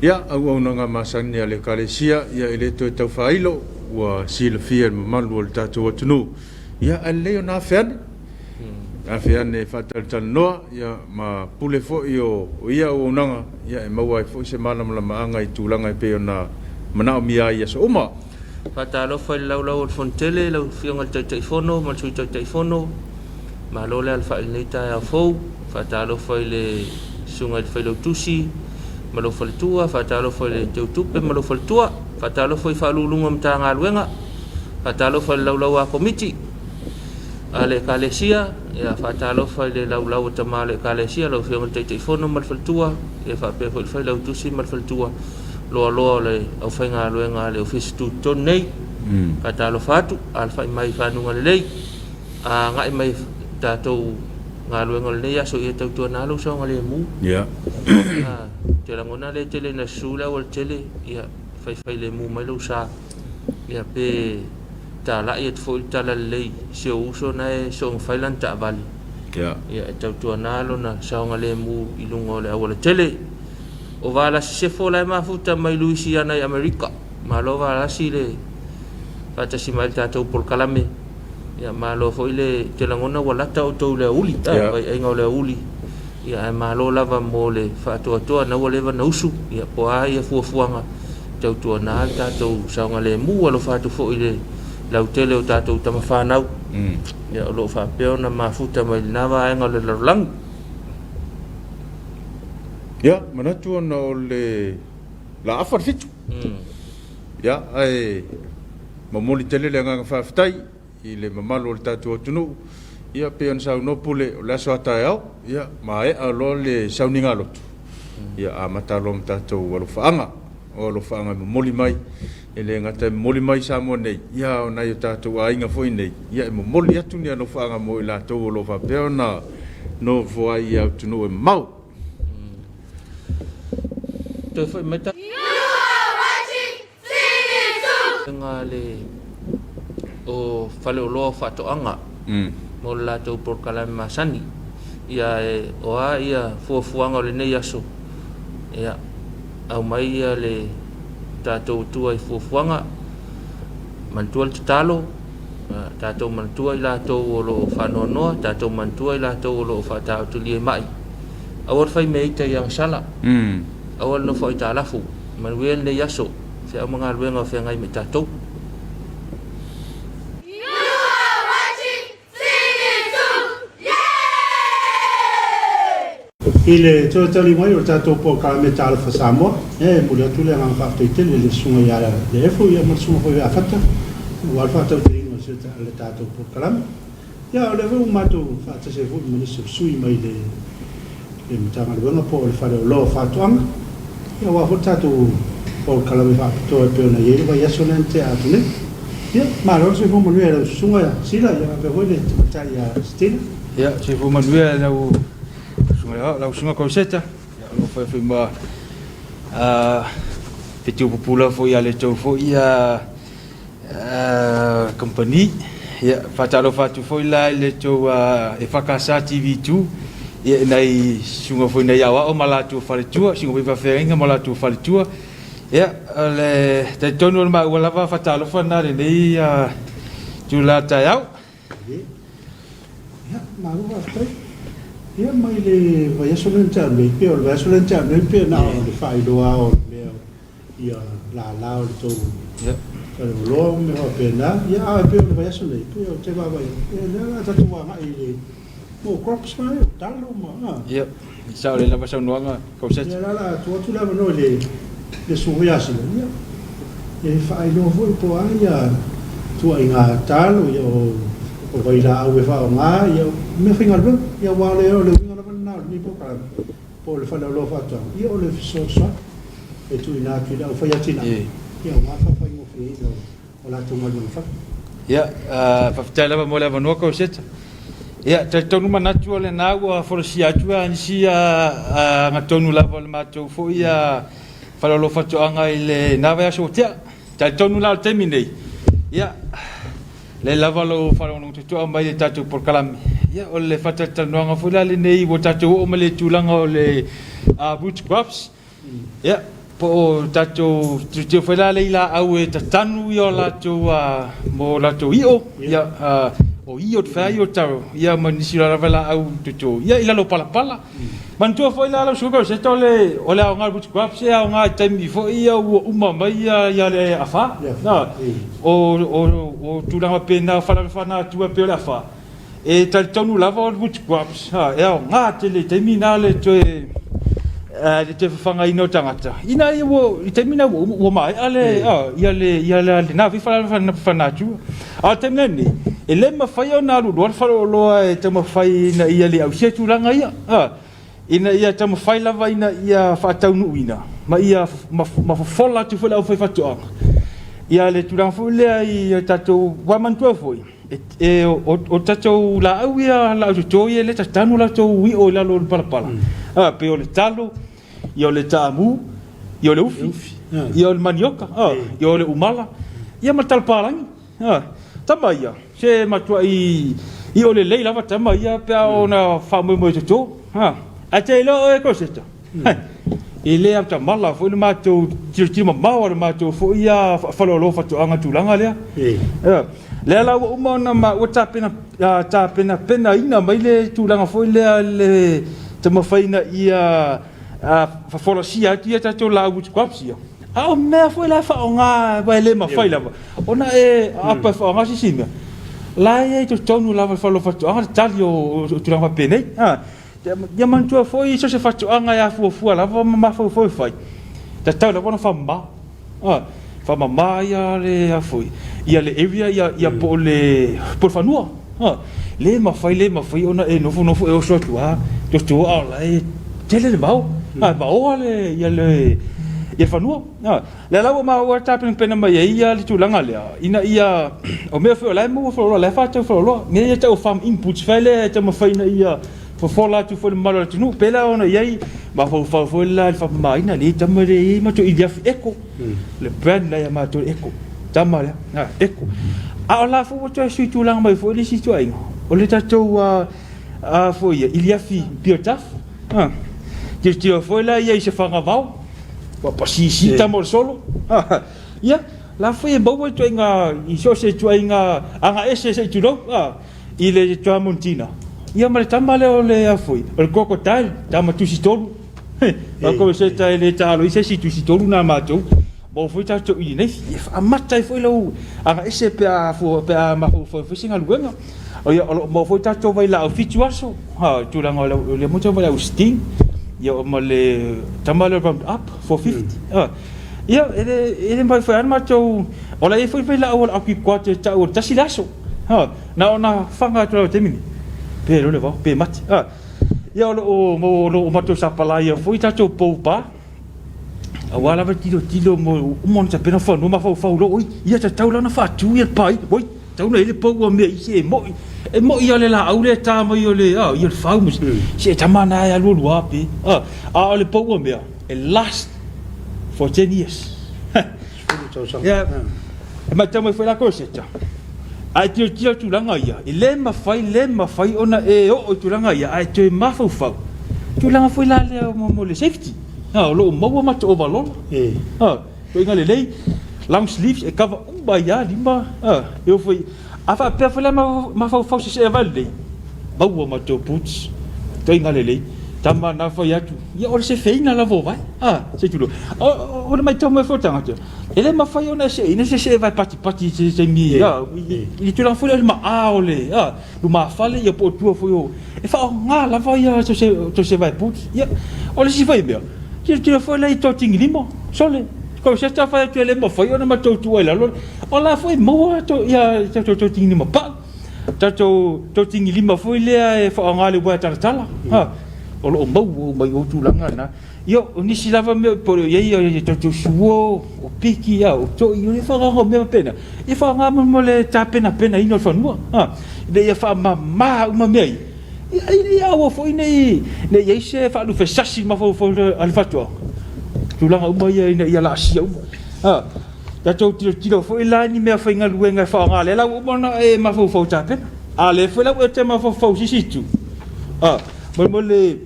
Ia, auaunaga masani a le Ekalesia, ia e le toe tau faailo, ua silafia e le mamalu o le tatou atunuu. Ia, ae lelei ona afe ane. Afe ane e faatalatalanoa, ia, ma pule foi o ia auaunaga, ia e maua ai foi se malamalamaaga i tulaga e pei ona manaomia ai i aso uma. Faatalofa i le laulau o le Fonotele, lau Afioga i le Taitaifono ma le Sui Taitaifono. Malo le alafai i lenei taeao fou. Faatalofa i le Susuga i le Failautusi ma lou faletua. Faatalofa i le Teutupe ma lou faletua. Faatalofa i Faauluuluga o Matagaluega. Faatalofa i le laulau a Komiti a le Ekalesia. Ia, faatalofa i le laulau a tama o le Ekalesia, lau Afioga i le Taitaifono ma le faletua. Ia faapea foi le Failautusi ma le faletua. Loaloa o le aufaigaluega a le Ofisa Tutotonu nei. Faatalofa atu, alafai mai i fanuga lelei. A agai mai tatou galuega o lenei aso, ia tautuana lou saogalemu. Ia. Ou te lagona lea e tele ina susu le aualatele, ia faifailemu mai lou sa. Ia pe talai atu foi le talalelei i si ou uso na e soona fai lana taavale. Ia. Ia e tautuana lona saogalemu i luga o le aualatele. O Valasi Sefo la e mafuta mai Louisiana i Amerika. Malo Valasi le faatasi mai i le tatou polokalame. Ia malo foi le te lagona ua lata outou i le aoauli, yeah. Vaiaiga o le aoauli. Ia ae malo lava mo le faatoatoa na ua leva na usu. Ia po a ia fuafuaga tautuana le tatou saogalemu alofa atu foi i le lautele o tatou tamafanau. Ia o lo o faapea ona mafuta mai lena vaega o le lalolagi. Ia, manatu ona o le la afa le 7. Ia, ae momoli tele le agaga faafetai i le mamalu o le tatou atunuu. Ia, pei ona saunoa Pule, o le aso a taeao, ia, maea loa le sauniga lotu. Ia, amata loa ma tatou alofaaga. O alofaaga e momoli mai, e le gata e momoli mai i Samoa nei, ia, a o nai o tatou aiga foi nei, ia, e momoli atu ni alofaaga mo i latou o lo o faapea ona nofo ai i atunuu e mamao. Toe foi mai ta. You are watching TV2! Ga le o Faleoloa o Faatoaga mo le latou polokalame masani. Ia e o a ia fuafuaga o lenei aso, ia aumai ia le tatou atua i fuafuaga, manatua le tatalo, tatou manatua i latou o lo o faanoanoa, tatou manatua i latou o lo o faataotolia i mai. Aua le fai mea ita i agasala, aua le nofo aitalafu, manuia lenei aso, feau ma galuega o feagai ma i tatou. You are watching TV2! Yeah! I le toe tali mai o le tatou polokalame Talofa Samoa, e momoli atu le agaga faafetai tele i le Susuga ia Leefu ma le Susuga foi ia Fata aua le faatautaiga o le tatou polokalame. Ia, o lea foi ua matou faatasi ai foi ma nisi o sui mai le Matagaluega po o le Faleoloa o Faatoaga, ia aua foi le tatou polokalame faapitoa e pei ona i ai le vaiaso lea na tea atu nei. Ia, malo le soifua manuia i lau Susuga ia Sila, ia faapea foi le Tamaitai ia Stella. Ia, soifua manuia i lau Susuga lau Susuga Koseta, ia o lo o fai foi ma fetu pupula foi ia le tou foi ia kamupani. Ia, faatalofa atu foi la i le tou EFKS TV2, ia i nai susuga foi nai aoao ma latou faletua, susuga foi faafeagaiga ma latou faletua. Ia, o le talitonu o le maua lava faatalofa lena i lenei itula taeao. Ia, malo faafetai. Ia, mai le vaiaso lea na tea nei, pei o le vaiaso lea na tea nei, pei na o le faailoa o le mea ia lala o le tou faleoloa ma mea faapena. Ia, a pei o le vaiaso nei, pei ou te vaavaai atu, ia lea o le a tatou agai i le mo crops ma e, o talo ma, a. Ia, e sao lelei lava saunoaga Cosette. Ia, la o le a tuu atu le avanoa i le le Susuga ia Sila, ia, e faailoa foi po o a ia ituaiga talo, ia o o vailaau e faaaoga, ia o meafaigaluega. Ia aua o le o le uiga lava lena o lenei polokalame, po o le faleoloa faatoaga, ia o le fesoasoani e tuuina atu i le aufaiatinae, ia aua le faafaigofieina o latou galuega fai. Ia, faafetai lava mo le avanoa Cosette. Ia, talitonu manatu o lena ua folasia atu a nisi agatonu lava o le matou foi faleoloa faatoaga i lena vaiaso ua tea. Talitonu la o le taimi nei, ia, lea lava lou faalogologo totoa mai i le tatou polokalame. Ia, o le faatalatalanoaga foi la lenei ua tatou oo mai le tulaga o le root crops. Ia, po o tatou tilotilo foi la lea i laau e tatanu ia o latou mo latou io, ia, o io te whai o taro, ia ma nisi lava laau toto, ia i lalo palapala. Manatua foi la lau susuga Rosetta o le o le aoga o le root crops e aoga i taimi foi ia ua uma mai ia ia le afa. Na, o o o tulaga faapena o faalavelave atua e pei o le afa. E talitonu lava o le root crops ha, e aoga tele i taimi na le toe le toe fafagaina o tagata ina ia ua i taimi na ua uma ua maea le ia le ia le lena foi faalavelave natura. A o le taimi lenei, e le mafai ona aluloa le faleoloa e taumafai ina ia le ausia tulaga ia, ina ia taumafai lava ina ia faataunuuina ma ia ma fofola atu foi le aufaifaatoaga ia le tulaga foi lea i tatou. Ua manatua foi e o tatou laau ia, laau toto ia e le tatanu latou io i lalo o le palapala, pei o le talo, ia o le taamu, ia o le ufi, ia o le manioka, ia o le umala, ia ma le talapalagi. Tama ia, se matuai io lelei lava tama ia pe a ona faamoemoe toto. Ae te iloa oe Crosetta, e le autamala foi le matou tilotilo mamao a le matou foi ia faleoloa faatoaga tulaga lea. Lea la ua uma ona maua tapena tapenapenaina mai le tulaga foi lea le taumafai ina ia fafolasia atu ia tatou laau root crops ia. A o mea foi la e faaaoga aua e le mafai lava ona e aapa e faaaoga se isi mea. La e i ai i totonu lava o le fale o faatoaga le tali o tulaga faapenei. Ia manatua foi so o se faatoaga e afuafua lava ma mafaufau e fai, e tatau lava ona faamama. Faamama ia le a foi, ia le area ia, ia po o le po o le fanua. Le mafai, le mafai ona e nofonofo e oso atu lava, toto a o la e tele le vao, e vaoa le ia le ia le fanua. Lea la ua maua tapenapena mai ai ia le tulaga lea, ina ia o mea foi o la e maua faleoloa, o la e faatau faleoloa, mea ia tau o farm inputs fai lea e taumafai ina ia fofola atu foi i le mamalu o le atunuu, pe la ona i ai mafaufau foi la i le faamamaina lenei tama lea e i ai matou iliafi eco, le brand lea ia matou le eco, tama lea, a, eco. A o la foi ua toe sui tulaga mai foi le isi ituaiga, o le tatou a foi ia, iliafi biotaf, a, tilotilo foi la ia i se fagavao, ua pasisi tama o le solo, ia, la foi e maua ituaiga, i so o se ituaiga agaese se i tulou, a. i le Tramontina, ia ma le tama lea o le a foi, o le crocodile, tama tusi tolu. Ko se ta e le taalo i se isi tusi tolu na matou. Maua foi tatou i nei, e faamata ai foi lau agaese pe a fua pe a mafaufau foi se galuega. O ia o lo o maua foi tatou vailaau 7 aso, ha, tulaga o le mo vailaau sting, ia ma le tama lea round up 450. Ha. Ia e le e le mafai foi lava matou o la e i ai foi vailaau o le aukikwate e tau o le tasi le aso. Ha, na ona faga atu lava i le taimi nei, pe loa le vao, pe mate. Ha, ia o lo o, o lo o matou sapalaia foi tatou pou pa, aua lava le tilotilo mo uma ona tapena fanua mafaufau loa, oi, ia tatau la ona faatu ia le pa ia, oi, tatau ona i ai le pou ua mea i se e moi, e moi lava le laau lea e ta mai o le, a, ia le fau ma se, se tama na e alualu lava pe, a, a o le pou ua mea, e last for 10 years. Ia, e matau mai foi la Crosetta, a e tilotilo i tulaga ia, e le mafai, le mafai ona e oo i tulaga ia, ae toe mafaufau, tulaga foi la lea mo le safety. Ha, o lo o maua matou ovalola. Ha, ituaiga lelei, long sleeves e cover uma ai lava lima, ha, e oo foi, a faapea foi la mafaufau sesee vai lelei, maua matou boots, ituaiga lelei. Tama na fai atu, ia o le sefeina lava o vae, ha, se i tulou. O le matau mai foi o le tagata, E le mafai ona e seeina se see vae patipati i se taimi i le tulaga foi lea o le maa o le lumafale ia po o tua foi o e faaaoga lava ia so se vae boots. Ia, o le isi foi mea, tilotilo foi la i totigilima, sole, ko se ta fai atu e le mafai ona matou tuu ai i lalo, o la foi e maua ia tatou totigilima pau, tatou totigilima foi lea e faaaoga i le uaea talatala, o lo o maua uma i o tulaga na. Ia, o nisi lava mea po o i ai tatou suo, o piki, o toi, o le faaaoga o mea faapena, e faaaoga mo le tapenapenaina o le fanua, ina ia faamama uma mea ia, ina ia aua foi ne i i ai se faalufesasi mafaufau a le faatoaga, tulaga uma ia ina ia laasia uma. Tatou tilotilo foi la i ni meafaigaluega e faaaoga, lea la ua uma ona e mafaufau tapena. A o lea foi la ua e toe mafaufau i se isi itu, a, mo le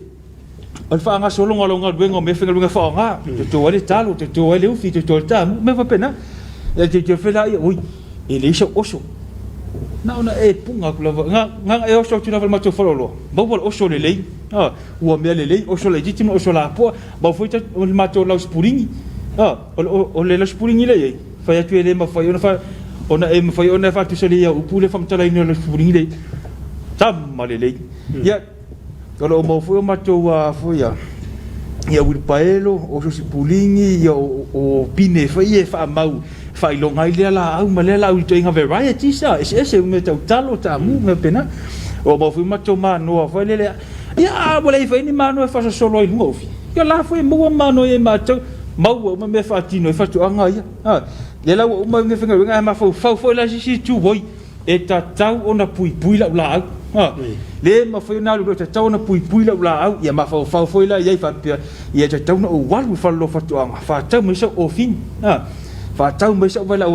o le faagasologa o lau galuega o mea faigaluega faaaoga, toto ai le talo, toto ai le ufi, toto ai le taamu, mea faapena. Ia te te foi laia, oi, e leai sau oso. Na ona e puga atu lava, na na e oso atu lava i le matou faleoloa, maua le oso lelei, a, ua mea lelei, oso laitiiti ma oso lapoa, maua foi le matou lausipuligi, a, o le lausipuligi lea e i ai, fai atu e le mafai ona fa, ona e mafai ona e faatusa lelei au upu lea faamatalaina o le lausipuligi lea e i ai. Tama lelei. Ia, O lo o maua foi o matou a foi a ia uilipaelo, o sosipuligi, ia o pine foi ia e faamau faailoga ai lea laau ma lea laau i ituaiga varieties a eseese mea tau talo, taamu, mea faapena. O lo o maua foi matou manoa foi lele ia a ua leai foi ni manoa e faasosolo ai i luga o ufi. Ia la foi e maua manoa ia i matou, maua uma mea e faatino ai faatoaga ia. A, lea la ua uma mea faigaluega ae mafaufau foi la i se isi itu, oi, E tatau ona puipui lau laau. Ha. Le mafai ona alu loa, e tatau ona puipui lau laau. Ia mafaufau foi la i ai faapea, ia e tatau ona ou alu i le fale o faatoaga, faatau mai sau ofini. Ha. Faatau mai sau vailaau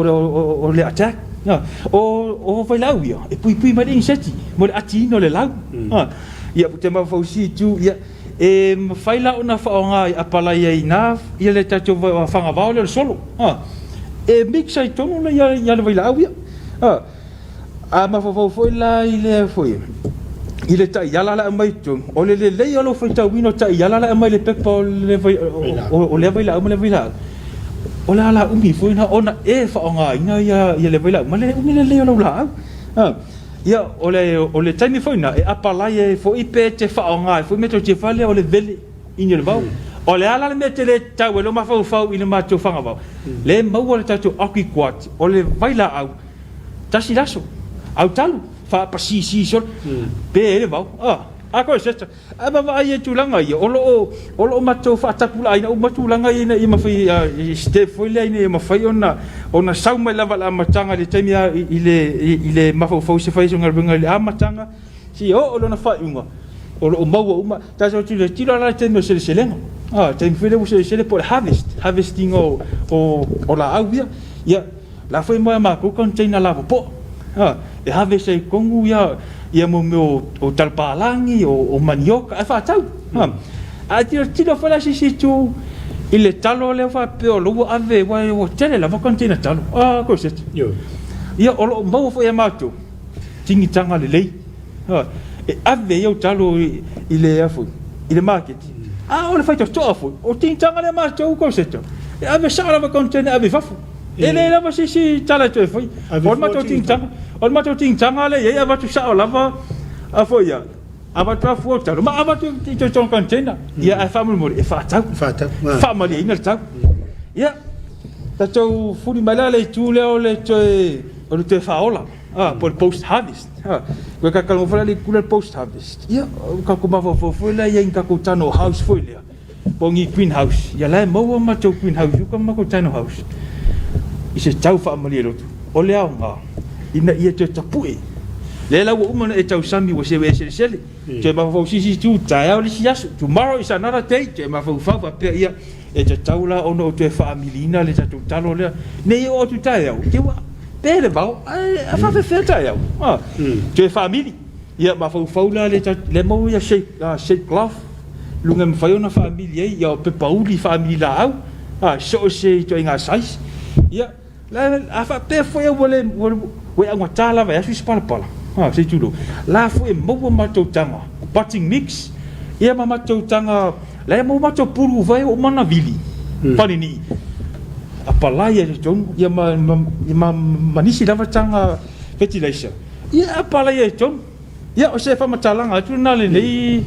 o le attack. Ha. O vailaau ia, e puipui mai le iniseti mo le atiina o le lau. Ha. Ia ou te mafaufau i si itu, ia, e mafai la ona faaaoga e apalai ai ina ia le tatou fagavao lea o le solo. Ha. E mix ai tonu la ia le vailaau ia. A, a mafaufau foi la i le foi i le taiala la e aumai i totonu, o le lelei o lou faitauina o taiala la e aumai i le pepa o le vai, o lea vailaau ma lea vailaau, o le ala umi foi lena ona e faaaogaina ia, ia le vailaau ma le umi lelei o lau laau. A, ia, o le, o le taimi foi lena e apalai ai foi pe te faaaoga ai foi metotia fale o le vele ini o le vao. O le a la le mea e te le tatau ai lou mafaufau i le matou fagavao? Lea e maua le tatou Okiquat, o le vailaau, tasi le aso, autalu, faapasisi solo, pe ai le vao. A, a koe seta, a vaavaai i tulaga ia, o lo o, o lo o matou faatapulaaina uma tulaga ia ina ia mafai, step foi lea ina ia mafai ona, ona sau mai lava i le amataga i le taimi i le, i le mafaufau se fai se galuega i le amataga, seia oo i lona faaiuga, o lo o maua uma. Tatou tilotilo la i le taimi o seleselega, a, taimi foi lea ua selesele po o le harvest, harvest ina o, o, o laau ia. Ia, la foi e moe a matou container lapopoa, a, e harvest ai i totonu ia, ia mo mea o, o talapalagi, o, o manioka, ae faatau. A, ae tilotilo foi la se isi itu i le talo lea faapea o la ua ave, aua ua tele lava container talo, a, Cosette. Ia, o lo o maua foi e matou tigitaga lelei. E ave ai au talo i le a foi, i le maketi. A o le faitotoa foi, o tigitaga lea matou call center, e ave sao lava container ave i fafo. E leai lava se isi tala e toe fai. O le matou tigitaga, o le matou tigitaga lea e i ai, avatu sao lava a foi ia, avatu lava fua o talo, ma avatu i totonu container. Ia ae faamolemole e faatau, faamalieina le tau. Ia, tatou fuli mai la le itu lea o le toe, o le toe faaola. Ah, po o le post harvest. Ah, koe ka kalongo foi la le kula le post harvest. Ia, o tatou mafaufau foi la ia i tatou tano house foi lea. Po o ni green house. Ia la e maua matou green house uka ma matou tano house. I se tau faamalie lotu. O le aoga, ina ia toe tapue. Lea la ua uma ona e tausami ua seu e selesele. Toe mafaufau sisi tu, taeao le isi aso. Tomorrow is another day. Toe mafaufau faapea ia. E tatau la ona ou toe faamiliina le tatou talo lea, ne i oo atu taeao, te ua pe le vao, ae a faafefea taeao? A, toe faamili. Ia mafaufau la le le maua ia shake, shake cloth, luga e mafai ona faamili ai, ia o pepa uli faamili laau, a, so o se ituaiga size. Ia, A faapea foi ua le ua e augata lava e asu isi palapala, a, se i tulou, la foi e maua matou taga potting mix, ia ma matou taga, la e maua matou pulu vai ua uma ona vili, paninii, apalai ai i totonu, ia ma, ma, ma, ma nisi lava taga fertilizer, ia apalai ai i totonu. Ia, o se faamatalaga atu lena lenei,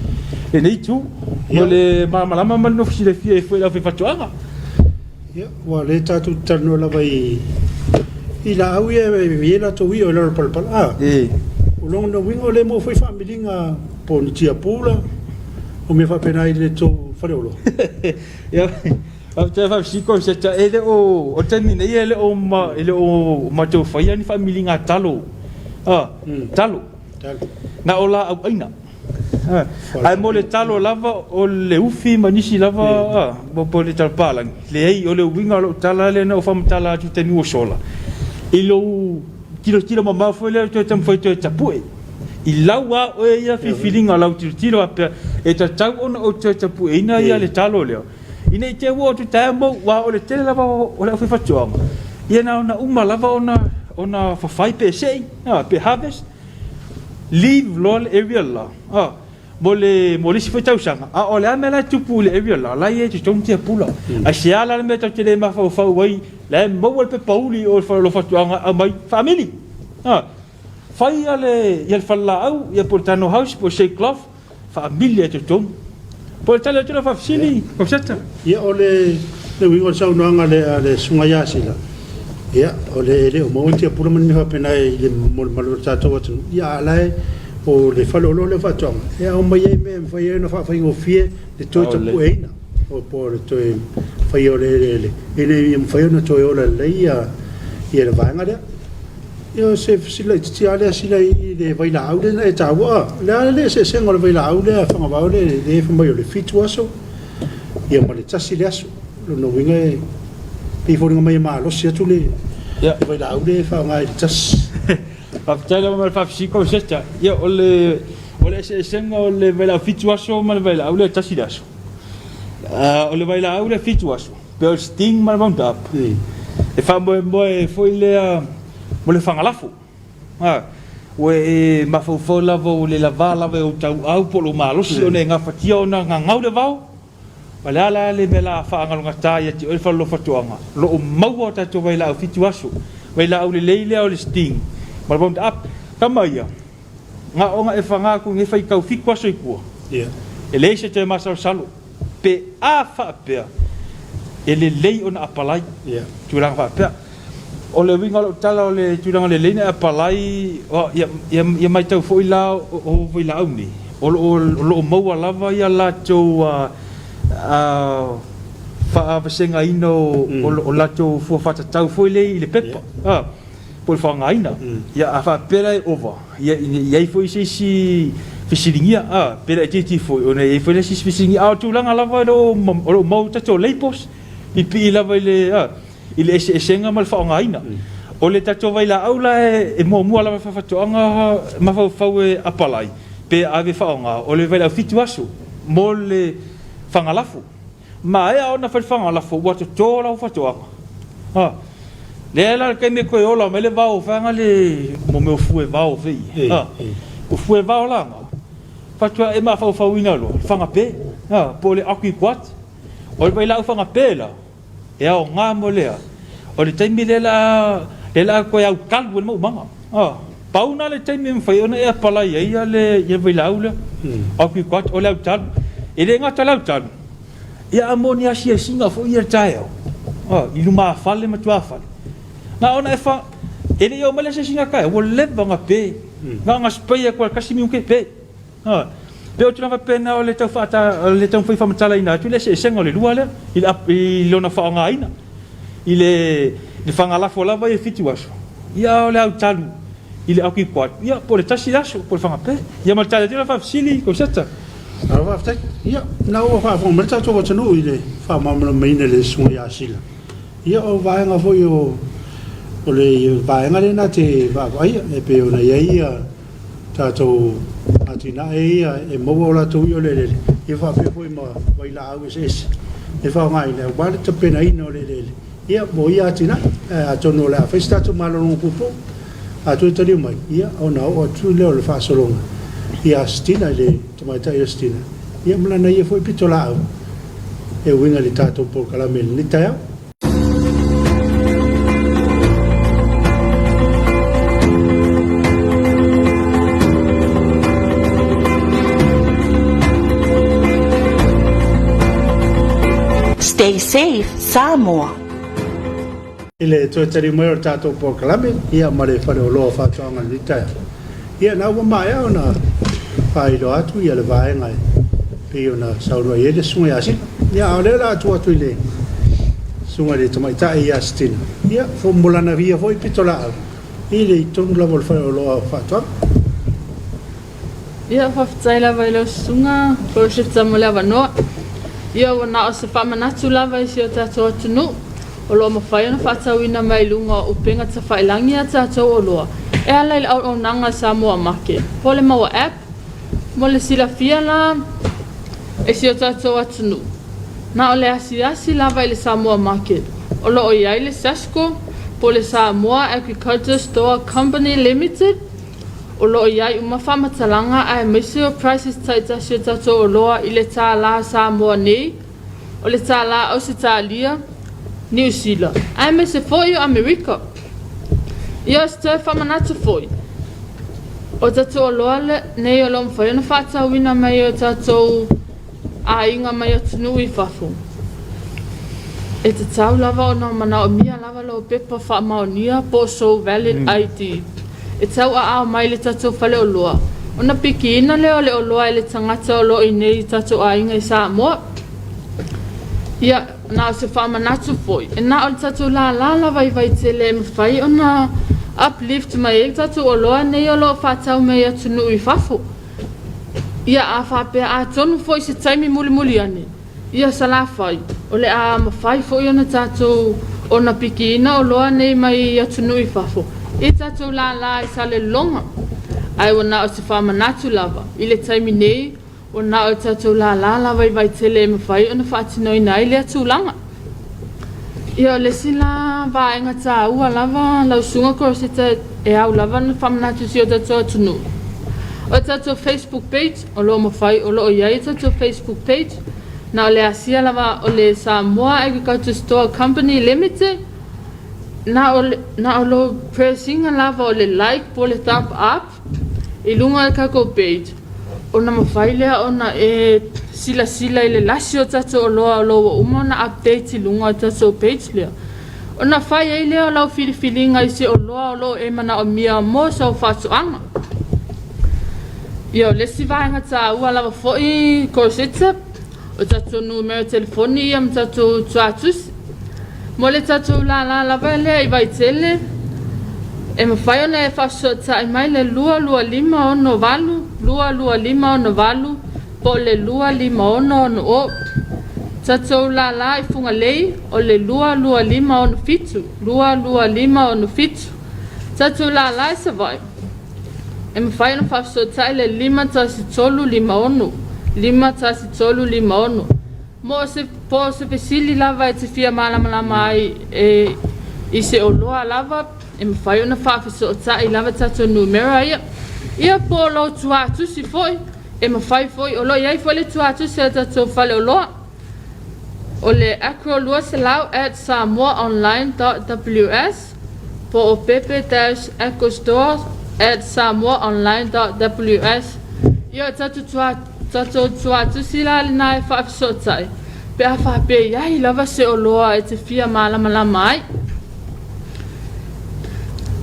lenei itu, mo le malamalama ma le nofo silafia ai foi i le aufaifaatoaga. Ia, aua o lea tatou te talanoa lava i, i laau ia e i ai latou io i lalo o le palapala. A, E. o lona uiga o lea e maua foi faamiliga po o ni tiapula, o mea faapena i le tou faleoloa. Ia, faafetai faafesili Koseta, e le o, o le taimi nei e le o, ma, e le o matou faia ni faamiliga talo, a, talo, na o laau aina. Ae mo le talo lava o le ufi ma nisi lava po o le talo palagi, leai, o le uiga o lau tala lea na ou faamatala atu i taimi ua sola, i lou tilotilo mamao foi lea toe taumafai toe tapue. I lau a oe ia filifiliga o lau tilotilo faapea e tatau ona ou toe tapueina ia le talo lea ina i te ua ou taea mou aua o le tele lava o le aufaifaatoaga ia na ona uma lava ona ona fafai pe sei pe harvest leave loa le area la mo le mo le isi foi tausaga a o le a mea la e tupu i le area la la e i ai i totonu tiapula. Aisea la le mea tatou te le mafaufau ai la e maua le pepa uli i o i le fale o faatoaga aumai faamili. Fai ia le ia le falelaau ia po o le tunnel house po o le shade cloth faamili ai totonu. Po o le tali atu lea faafesili Rosetta. Ia o le le uiga o le saunoaga le a le Susuga ia Sila, ia o le e le o maua ni tiapula ma ni mea faapena i le molimau o le tatou atunuu, ia a o la e o le faleoloa lea o faatoaga e aumai ai mea e mafai ai ona faafaigofie le toe tapueina o po o le toe faia o le eleele ina ia mafai ona toe ola lelei ia ia le vaega lea. Ia o se fesili laitiiti lava lea sila i le vailaau lea na e taua. O le a le eseesega o le vailaau lea fagavao lea lea fai mai o le 7 aso ia ma le 1 le aso. O lona uiga e pei e foliga mai e malosi atu le vailaau lea e faaaoga i le tasi. Faafetai lava mo le faafesili Koseta. Ia o le o le eseesega o le vailaau 7 aso ma le vailaau lea 1 le aso. O le vailaau lea 7 aso, pei o le sting ma le round up, e faamoemoe foi lea mo le fagalafo. Ua e mafaufau lava ua le lava lava e ou tauau po o lou malosi ona e gafatia ona gagau le vao. O le a la le mea la faagalogata ia te oe le faleoloa faatoaga? O lo o maua o tatou vailaau 7 aso. Vailaau lelei lea o le sting ma le round up. Tama ia, na ona e faga atu i lenei faitau 7 aso i tua. E leai se toe masalosalo pe a faapea e lelei ona apalai tulaga faapea. O le uiga o lau tala o le tulaga lelei na e apalai, ia matau foi la o vailaau nei, o lo o maua lava ia latou faavasegaina o latou fua faatatau foi lea i le pepa po o le faaaogaina. Ia a faapea la e ova, ia i ai foi se isi fesiligia, pe laitiiti foi ona e i ai foi se isi fesiligia. A o tulaga lava o lo o maua tatou labels, pipii lava i le i le eseesega ma le faaaogaina. O le tatou vailaau la e muamua lava e faafatoaga mafaufau e apalai pe ave faaaoga, o le vailaau 7 aso mo le fagalafo. Maea ona fai le fagalafo ua toto lau faatoaga. Ha. Lea la le taimi e toe ola mai le vao faga le mo mea o fue vao fei. Ha. O fue vao la nga. Faatoa e mafaufauina loa le fagape. Ha, po o le aquiquat. O le vailaau fagape la. E aoga mo lea. O le taimi lea la lea la toe autalu ai le maumaga. A, pau na le taimi e mafai ona e apalai ai ia le ia vailaau lea. Au o le autalu. E le gata le autalu, ia a mo ni asiasiga foi ia le taeao. A, i lumafale ma tuafale. Na ona e fa e le i oo mai le asiasiga taeao, ua leva ona pe. Na ona spray atu lava i le 1 minute pe. Ioe. Pei o tulaga faapena o le tau faata, o le taumafai faamatalaina atu le eseesega o le lua lea i le, i lona faaaogaina i le, le fagalafo lava ia 7 aso, ia a o le autalu i le aukipoatu, ia po o le tasi le aso, po o le fagape. Ia ma le tali atu lea faafesili, Koseta. Malo faafetai. Ia, na ua faafofoga mai le tatou atunuu i le faamalamalamaina e le Susuga ia Sila. Ia o vaega foi o, o le vaega lea na te vaavaaia e pei ona i ai ia tatou atinae ia e maua o latou ia o le eleele, ia faapea foi ma vailaau eseese e faaaogaina aua le tapenaina o le eleele ia mo ia atinae. Ae atonu o le a fai se tatou malologa puupuu, a toe taliu mai, ia ona oo atu lea o le faasologa ia Stina i le tamaitai o Stina, ia ma lana ia foi pitolaau e uiga i le tatou polokalame i lenei taeao. Stay safe Samoa. I le toe tali mai o le tatou polokalame, ia ma le faleoloa o faatoaga i lenei taeao, ia na ua maea ona faailoa atu ia le vaega e pei ona saunoa i ai le Susuga ia Sila. Ia a o lea o le a tuu atu i le Susuga i le Tamaitai ia Sitina, ia fo mo lana ia foi pitolaau i le totonu lava o le faleoloa o faatoaga. Ia, faafetai lava i lau susuga Rochita mo le avanoa. Ia, ua na o se faamanatu lava i si o tatou atunuu, o lo o mafai ona faatauina mai i luga o upega tafailagi a tatou oloa. E ala i le auaunaga a Samoa Market po o le Maua App mo le silafia la e si o tatou atunuu. Na o le asiasi lava i le Samoa Market o lo o i ai le SASCO po o le Samoa Agriculture Store Company Limited o lo o i ai uma faamatalaga aemaise o prices taitasi o tatou oloa i le tālā Samoa nei, o le tālā Ausetalia, Niu Sila, aemaise foi o Amerika. Ia, o se toe faamanatu foi, o tatou oloa nei o lo o mafai ona faatauina mai e o tatou aiga mai atunuu i fafo. E tatau lava ona manaomia lava lou pepa faamaonia po o sou valid ID e tauaao mai le tatou faleoloa ona pikiina lea o le oloa e le tagata o lo o i inei i tatou aiga i Samoa. Ia, na o se faamanatu foi, e na o le tatou lala lava i Vaitele e mafai ona uplift mai ai le tatou oloa nei o lo o faatau mai atunuu i fafo. Ia, a faapea atonu foi se taimi mulimuli ane, ia Salafai, o le a mafai foi ona tatou ona pikiina oloa nei mai atunuu i fafo i tatou lala i Salelologa. Ae ua na o se faamanatu lava, i le taimi nei, ua na o tatou lala lava i Vaitele e mafai ona faatinoina ai lea tulaga. Ia, o le isi la vaega taua lava lau Susuga Koroseta e au lava ona faamanatu i si o tatou atunuu, o le tatou Facebook page, o lo o mafai, o lo o i ai tatou Facebook page, na o le asia lava o le Samoa Agriculture Store Company Limited, na o, na o lou press ina lava o le like po o le thumb up i luga o le tatou page, ona mafai lea ona e silasila i le lasi o tatou oloa o lo o ua uma ona update i luga o le tatou page lea. Ona fai ai lea o lau filifiliga i se oloa o lo o e manaomia mo sau faatoaga. Ia, o le isi vaega taua lava foi Corsetta, o tatou numera telefoni ia ma tatou tuatusi. Mo le tatou lala lava lea i Vaitele, e mafai ona e faafesootai mai le 22568, 22568 po o le 25660. Tatou lala i Fugalei, o le 22567, 22567. Tatou lala i Savaii, e mafai ona faafesootai le 51356, 51356. Mo se, po o se fesili lava e te fia malamalama ai e, i se oloa lava, e mafai ona faafesootai lava tatou numera ia. Ia po o lou tuatusi foi, e mafai foi, o lo o i ai foi le tuatusi a le tatou faleoloa. O le acro200@samoaonline.ws po o pepe-ecostore@samoaonline.ws. Ia, o tatou tua, tatou tuatusi la lena e faafesootai pe a faapea i ai lava se oloa e te fia malamalama ai.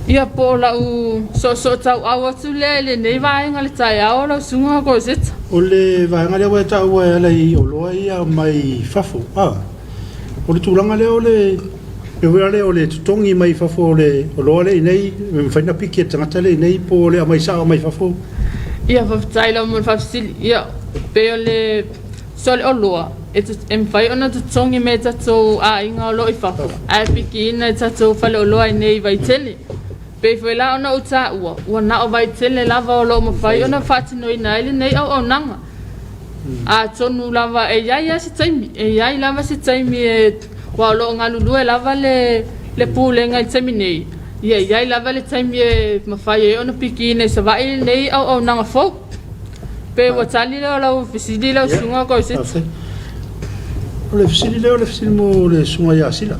Ia, po o lau soosootauau atu lea i lenei vaega i le taeao lau Susuga Rosetta. O le vaega lea ua e taua e ala i oloa ia mai fafo, a, o le tulaga lea o le le uiga lea o le totogi mai fafo o le oloa lea i inei, e mafai ona piki e le tagata lea i inei po o le aumai sao mai fafo? Ia, faafetai lava mo le faafesili. Ia, pei o le So le oloa, e mafai ona totogi mai e tatou aiga o lo o i fafo, ae pikiina e tatou faleoloa i nei i Vaitele. Pei foi la ona ou taua, ua na o Vaitele lava o lo o mafai ona faatinoina ai lenei auaunaga. Atonu lava e i ai lava se taimi, e i ai lava se taimi e, aua o lo o galulue lava le, le Pulega i le taimi nei, ia e i ai lava le taimi e mafai ai ona pikiina i Savaii lenei auaunaga fou. Pe ua tali lea o lau fesili lau susuga Koiseti. O le fesili lea o le fesili mo le susuga ia Sila.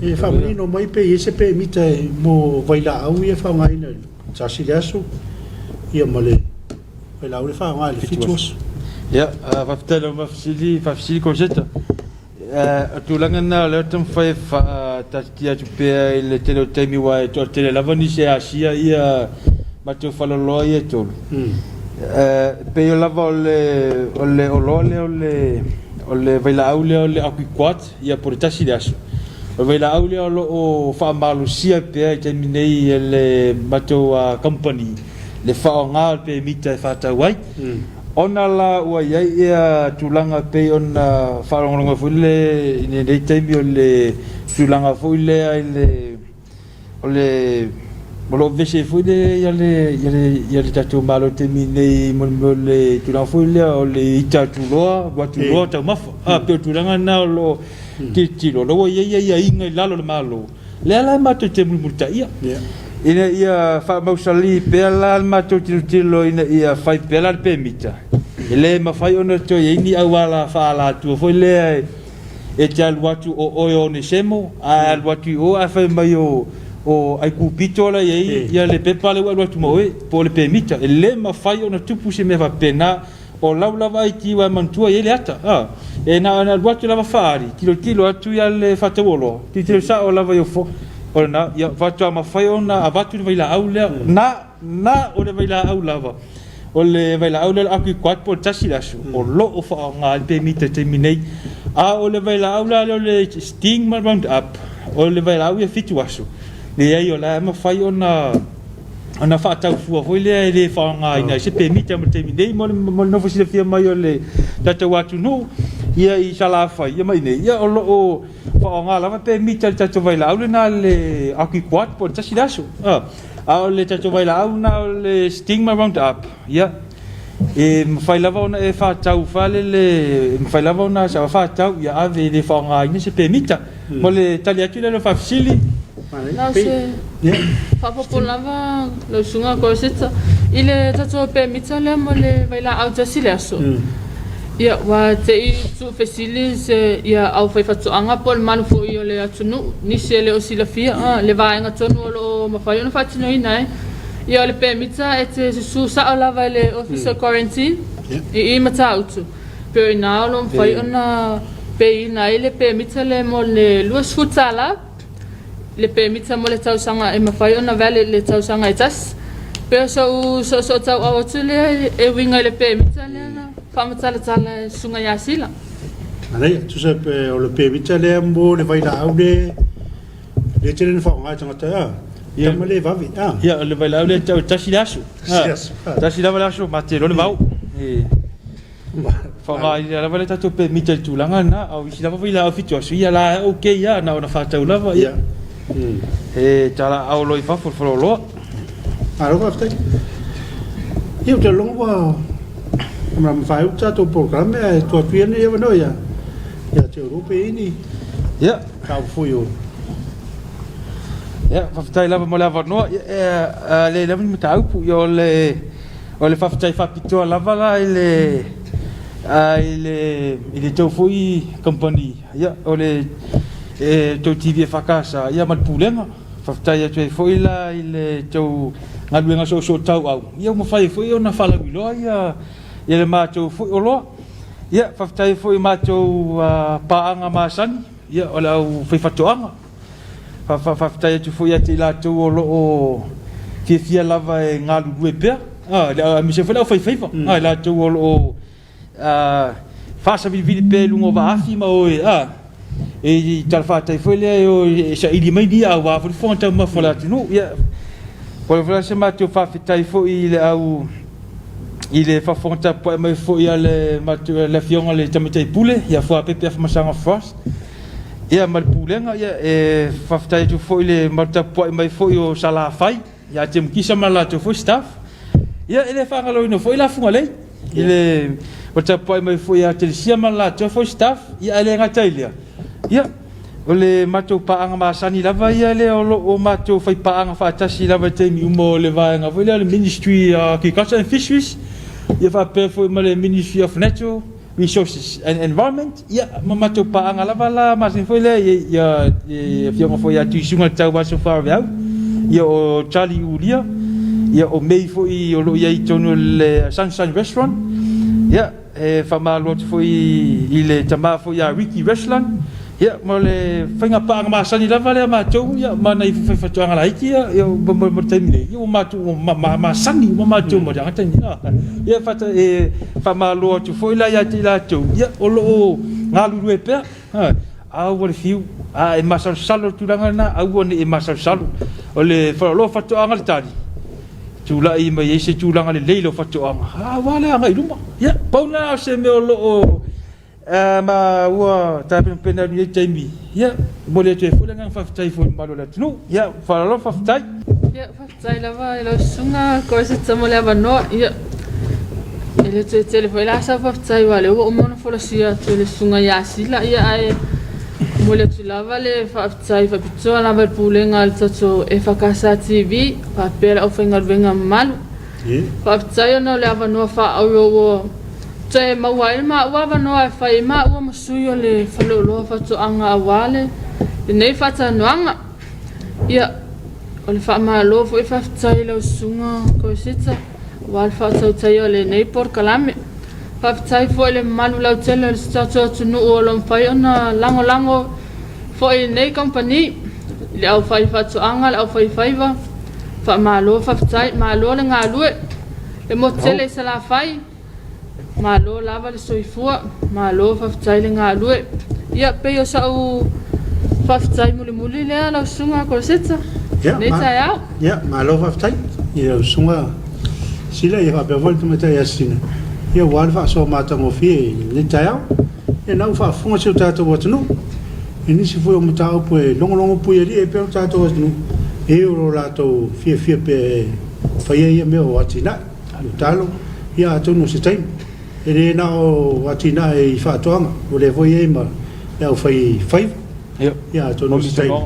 E faamanino mai pe i ai se pemita mo vailaau ia e faaaogaina i le tasi le aso ia ma le vailaau le faaaoga i le 7 aso. Ia, faafetai lava mo fesili, faafesili Koiseta. O tulaga na o lea ou te taumafai e faataatitia atu pea i le tele o taimi aua e toatele lava nisi e asia ia matou faleoloa ia e tolu. E pei lava o le o le oloa lea o le o le vailaau lea o le Aquiquat ia po o le tasi le aso. O le vailaau lea o lo o faamalosia pea i taimi nei e le matou company le faaaoga o le pemita e faatau ai. Ona la ua i ai ia tulaga pei ona faalogologo foi le i lenei taimi o le tulaga foi lea i le o le O lo o vevesi ai foi le ia le ia le ia le tatou Malo i le taimi nei mo le mea o le tulaga foi lea o le ita atu loa, alu atu loa taumafa. A pei o le tulaga lena o lo o tilotilo, o la ua i ai aiaiga i lalo o le Malo, lea la matou te mulimulitaia ina ia faamausalī pea la le matou tilotilo ina ia fai pea la le pemita. E le mafai ona toe i ai ni auala faaalatua foi lea e te alu atu o oe o Onesemo, ae alu atu i o ae fai mai o o Aikupito la e i ai ia le pepa lea ua alu atu ma oe, po o le pemita. E le mafai ona tupu se mea faapena. O lau lava ID ua e manatua e i ai le ata. A, e na ona alu atu lava faaali, tilotilo atu ia le faatauoloa, tilotilo sao lava i ofo, o lena, ia faatoa mafai ona avatu le vailaau lea, na, na o le vailaau lava. O le vailaau lea o le Acuquat po o le tasi le aso, o lo o faaaoga ai le pemita i le taimi nei. A o le vailaau la lea o le Sting ma le Roundup, o le vailaau ia 7 aso, leai o la e mafai ona ona faatau fua foi lea e le faaaogaina ai se pemita mo le taimi nei mo le, mo le nofo silafia mai o le tatou atunuu ia i Salafai ia ma i inei, ia o lo o faaaoga lava pemita i le tatou vailaau lena le Acuquat po o le tasi le aso. A, a o le tatou vailaau lena o le Sting ma Roundup, ia e mafai lava ona e faatau fale le, e mafai lava ona faatau ia ave e le faaaogaina se pemita. Mo le tali atu lea i lau faafesili. Na o se faaopoopo lava lau susuga Goroseta i le tatou pemita lea mo le vailaau tasi le aso. Ia, ua te i tuufesili se ia aufaifaatoaga po o le mamalu foi o le atunuu, nisi e le o silafia le vaega tonu o lo o mafai ona faatinoina ai. Ia, o le pemita e te susu sao lava i le Ofisa o Quarantine i i Matautu. Pei o i ina o lo o mafai ona pay-ina ai le pemita lea mo le $20, le pemita mo le tausaga e mafai ona valid le tausaga e tasi. Pei o sou soosootauau atu lea e uiga i le pemita lea na faamatalatala e Susuga ia Sila. Manaia, tusa pe o le pemita lea mo le vailaau le le tele na faaaoga e tagata a tama le vave a. Ia, o le vailaau lea e tau e tasi le aso. Tasi le aso. Tasi lava le aso, mate loa le vao. Faaaogaina lava le tatou pemita i le tulaga lena, a o isi lava vailaau 7 aso, ia la e okay lava, na ona faatau lava, ia. He talaaao loa i fafo le faleoloa. Malo faafetai. Ia ou te lologo ua malamalama faaiu le tatou polokalame ae tuu atu ia lenei avanoa ia ia te oulua pe i ai ni Ia. mataupu foi o Ia, faafetai lava mo le avanoa. Ia, e leai lava ni mataupu. Ia, o le O le faafetai faapitoa lava la i le i le i le tou foi kamupani, ia o le e tou TV EFKS ia ma le Pulega. Faafetai atu ai foi la i le tou galuega soosootauau, ia ua mafai ai foi ona faalauiloa ia ia le matou foi oloa. Ia faafetai foi i matou paaga masani, ia o le aufaifaatoaga. Faafetai atu foi ia te i latou o lo o fiafia lava e galulue pea, aemaise foi le aufaifaiva, i latou o lo o faasavilivili pea i luga o vaafi ma o e i talafatai foi lea e o e saili mai ni aua foi le fofoga taumafa o le atunuu. Ia, o le se matou faafetai foi i le au i le faafofoga tapuai mai foi a le le Afioga i le Tamaitai Pule ia Fuapepe Afamasaga Frost, Ia ma le Pulega, ia e faafetai atu foi i le malu tapuai mai foi o Salafai ia Temukisa ma le latou foi staff. Ia e le faagaloina foi la Fugalei i le malu tapuai mai foi ia Telesia ma le latou foi staff. Ia ae le gata i lea, ia o le matou paaga masani lava ia lea o lo o matou fai paaga faatasi lava i taimi uma o le vaega foi lea o le Ministry of Agriculture and Fisheries, ia faapea foi ma le Ministry of Natural Resources and Environment, ia, ma matou paaga lava la masani foi lea, ia, le afioga foi ia Tuisuga Tauaso Faoveau, ia o Charlie Ulia, ia o May foi o lo o i ai i totonu o le Sunshine Restaurant, ia, e faamalo atu foi i le tama foi ia Ricky Restaurant, ia, ma le faiga paaga masani lava lea a matou, ia, ma nai faifaatoaga laiti ia, ia, mo le taimi nei, ia, ua matou, ua masani uma matou ma tagata nei. Ia, e faamalo atu foi la ia te i latou, ia, o lo o galulue pea, aua le fiu, a e masalosalo le tulaga lena, aua ne i e masalosalo. O le faleoloa faatoaga le tali, tulai mai ai se tulaga lelei i lau faatoaga, aua le agai i luma. Ia, pau lena o se mea o lo o Ma ua tapenapena i lenei taimi, ia, momoli atu ai foi le agaga faafetai foi i le mamalu o le atunuu. Ia, faaaloalo, faafetai. Ia, faafetai lava i lau susuga Koeseta mo le avanoa. Ia, e le toe tele foi la sau faafetai aua o lea ua uma ona folasia atu e le susuga ia Sila, ia ae momoli atu lava le faafetai faapitoa lava i le Pulega a le tatou EFKS TV faapea le aufaigaluega mamalu. Faafetai ona o le avanoa faaauro ua toe maua ai le maua avanoa e fai ai maua ma sui o le Faleoloa Faatoaga aua lenei faatalanoaga. Ia, o le faamalo foi faafetai i lau Susuga Koesita aua le faatautaia o lenei polokalame. Faafetai foi i le mamalu lautele o le tatou atunuu o lo o mafai ona lagolago foi i lenei kamupani, i le aufaifaatoaga, le aufaifaiva, faamalo faafetai, malo le galue. Le motu tele i Salafai, Malo lava le soifua, malo faafetai le galue. Ia, pei o sau faafetai mulimuli lea lau Susuga Koloseta, lenei taeao. Ia, malo faafetai i lau Susuga Sila, ia faapea foi le Tamaitai Asitina, ia aua le faasoa matagofie i lenei taeao. Ia, na ua faafofoga si o tatou atunuu i nisi foi o mataupu e logologo puialii ai pea lo tatou atunuu i lo latou fiafia pea e faia ia mea o atinae. Alu talo, ia atonu o se taimi. E le na o atinae i faatoaga, ua lea foi i ai ma le aufai faiva. Ia atonu o se taimi,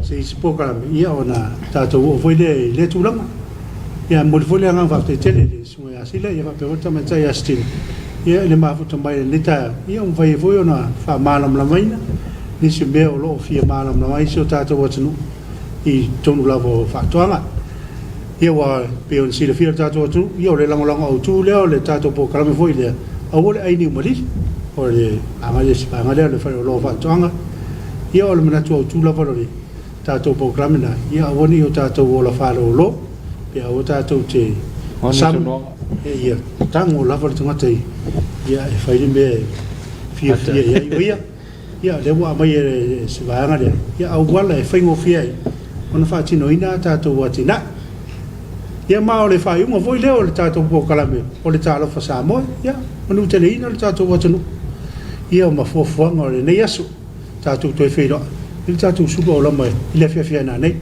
se isi polokalame, ia ona tatou oo foi lea i lea tulaga. Ia e momoli foi le agaga faafetai tele i le Susuga ia Sila ia faapea foi le Tamaitai ia Sitini, ia i le mafuta mai i lenei taeao, ia ua mafai ai foi ona faamalamalamaina nisi mea o lo o fia malamalama ai si o tatou atunuu i totonu lava o faatoaga. Ia aua e pei ona silafia e le tatou atunuu, ia o le lagolago autu lea o le tatou polokalame foi lea, aua le ai niu malili. O le vaega lea, si vaega lea o le faleoloa o faatoaga. Ia o le manatu autu lava o le tatou polokalame lena, ia aua ne i o tatou ola faalolo, pe aua tatou te sami, ia tago lava le tagata ia e fai le mea e fiafia i ai o ia. Ia, o lea ua aumai e se vaega lea, ia auala e faigofie ai ona faatinoina a tatou atinae. Ia ma o le faaiuga foi lea o le tatou polokalame o le Talofa Samoa, ia manuteleina le tatou atunuu, ia ma fuafuaga o lenei aso, tatou toe feiloai i le tatou sulu aulama i le afiafi a nanei.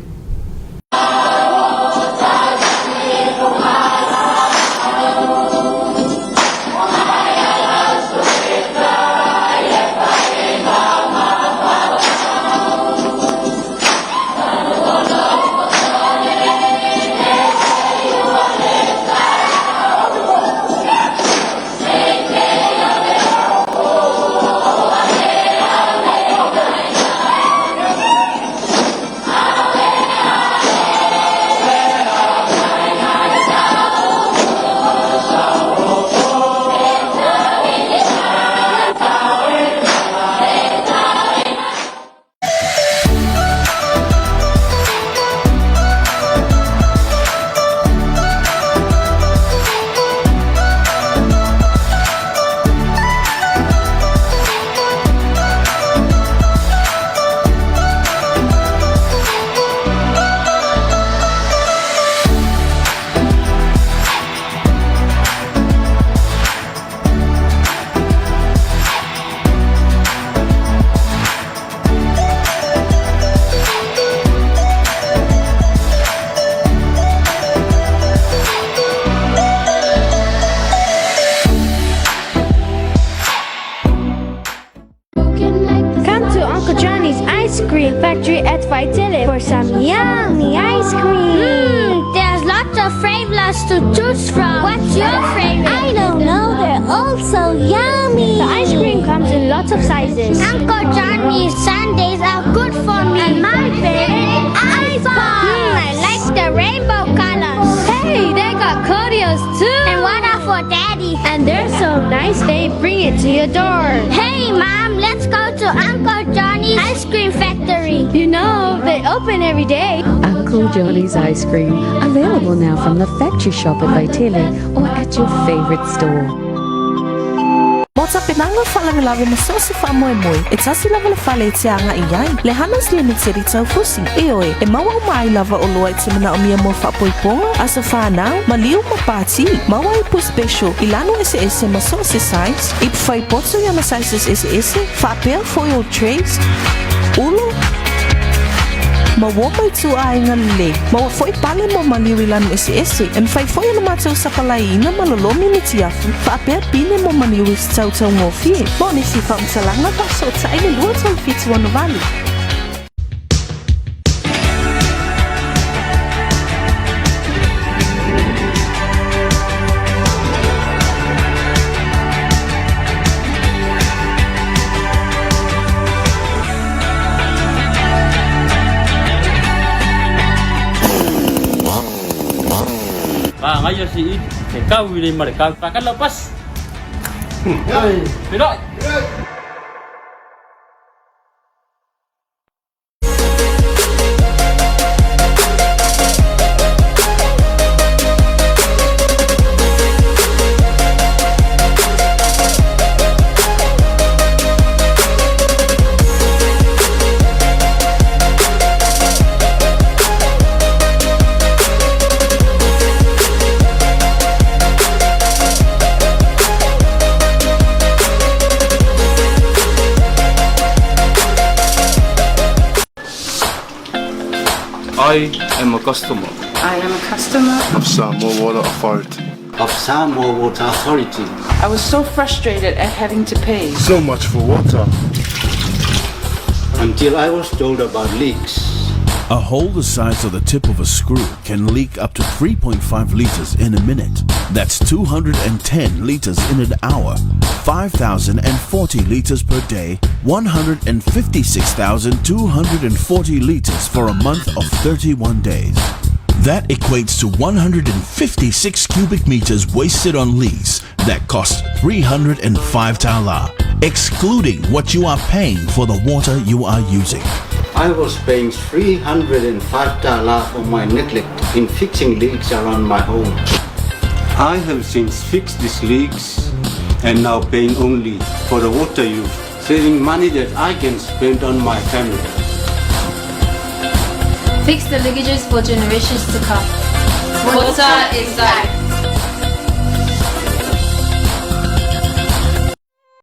Come to Uncle Johnny's Ice Cream Factory at Vaitele for some yummy ice cream. Mmm, there's lots of flavors to choose from. What's your favorite? I don't know. They're all so yummy. The ice cream comes in lots of sizes. Uncle Johnny's sundaes are good for me. And my favorite, ice pops. Mmm, I like the rainbow colors. Hey, they got cordials too. And one are for daddy. And they're so nice, they bring it to your door. Hey, Mom, let's go to Uncle Johnny's Ice Cream Factory. You know, they open every day. Uncle Johnny's Ice Cream, available now from the factory shop at Vaitele or at your favorite store. Mo tapenaga o faalavelave ma so o se faamoemoe, e tasi lava le fale e te agai i ai, le Hannah's Limited i Taufusi. Ioe, e maua uma ai lava oloa e te manaomia mo faapoipoga, aso fanau, maliu ma pati. Maua ipu special i lanu eseese ma so o se size, ipu fai poto i ona sizes eseese, faapea foi o trays, ulu, Maua uma ituaiga lelei. Maua foi pale mo maliu i lanu eseese. E mafai foi ona matou sapalaiina ma lolomi ni tiafu faapea pine mo maliu i se tautaugofie. Mo nisi faamatalaga, faasootai le 23 768. Magaia si i te kau i le ma le kau. Pakala pas. Piroi. I am a customer I am a customer of Samoa Water Authority. Of Samoa Water Authority. I was so frustrated at having to pay. So much for water. Until I was told about leaks. A hole the size of the tip of a screw can leak up to 3.5 liters in a minute. That's 210 liters in an hour, 5,040 liters per day, 156,240 liters for a month of 31 days. That equates to 156 cubic meters wasted on leaks that cost 305 tala, excluding what you are paying for the water you are using. I was paying 305 tala for my neglect in fixing leaks around my home. I have since fixed these leaks and now paying only for the water use, saving money that I can spend on my family. Fix the leakages for generations to come. Water is life.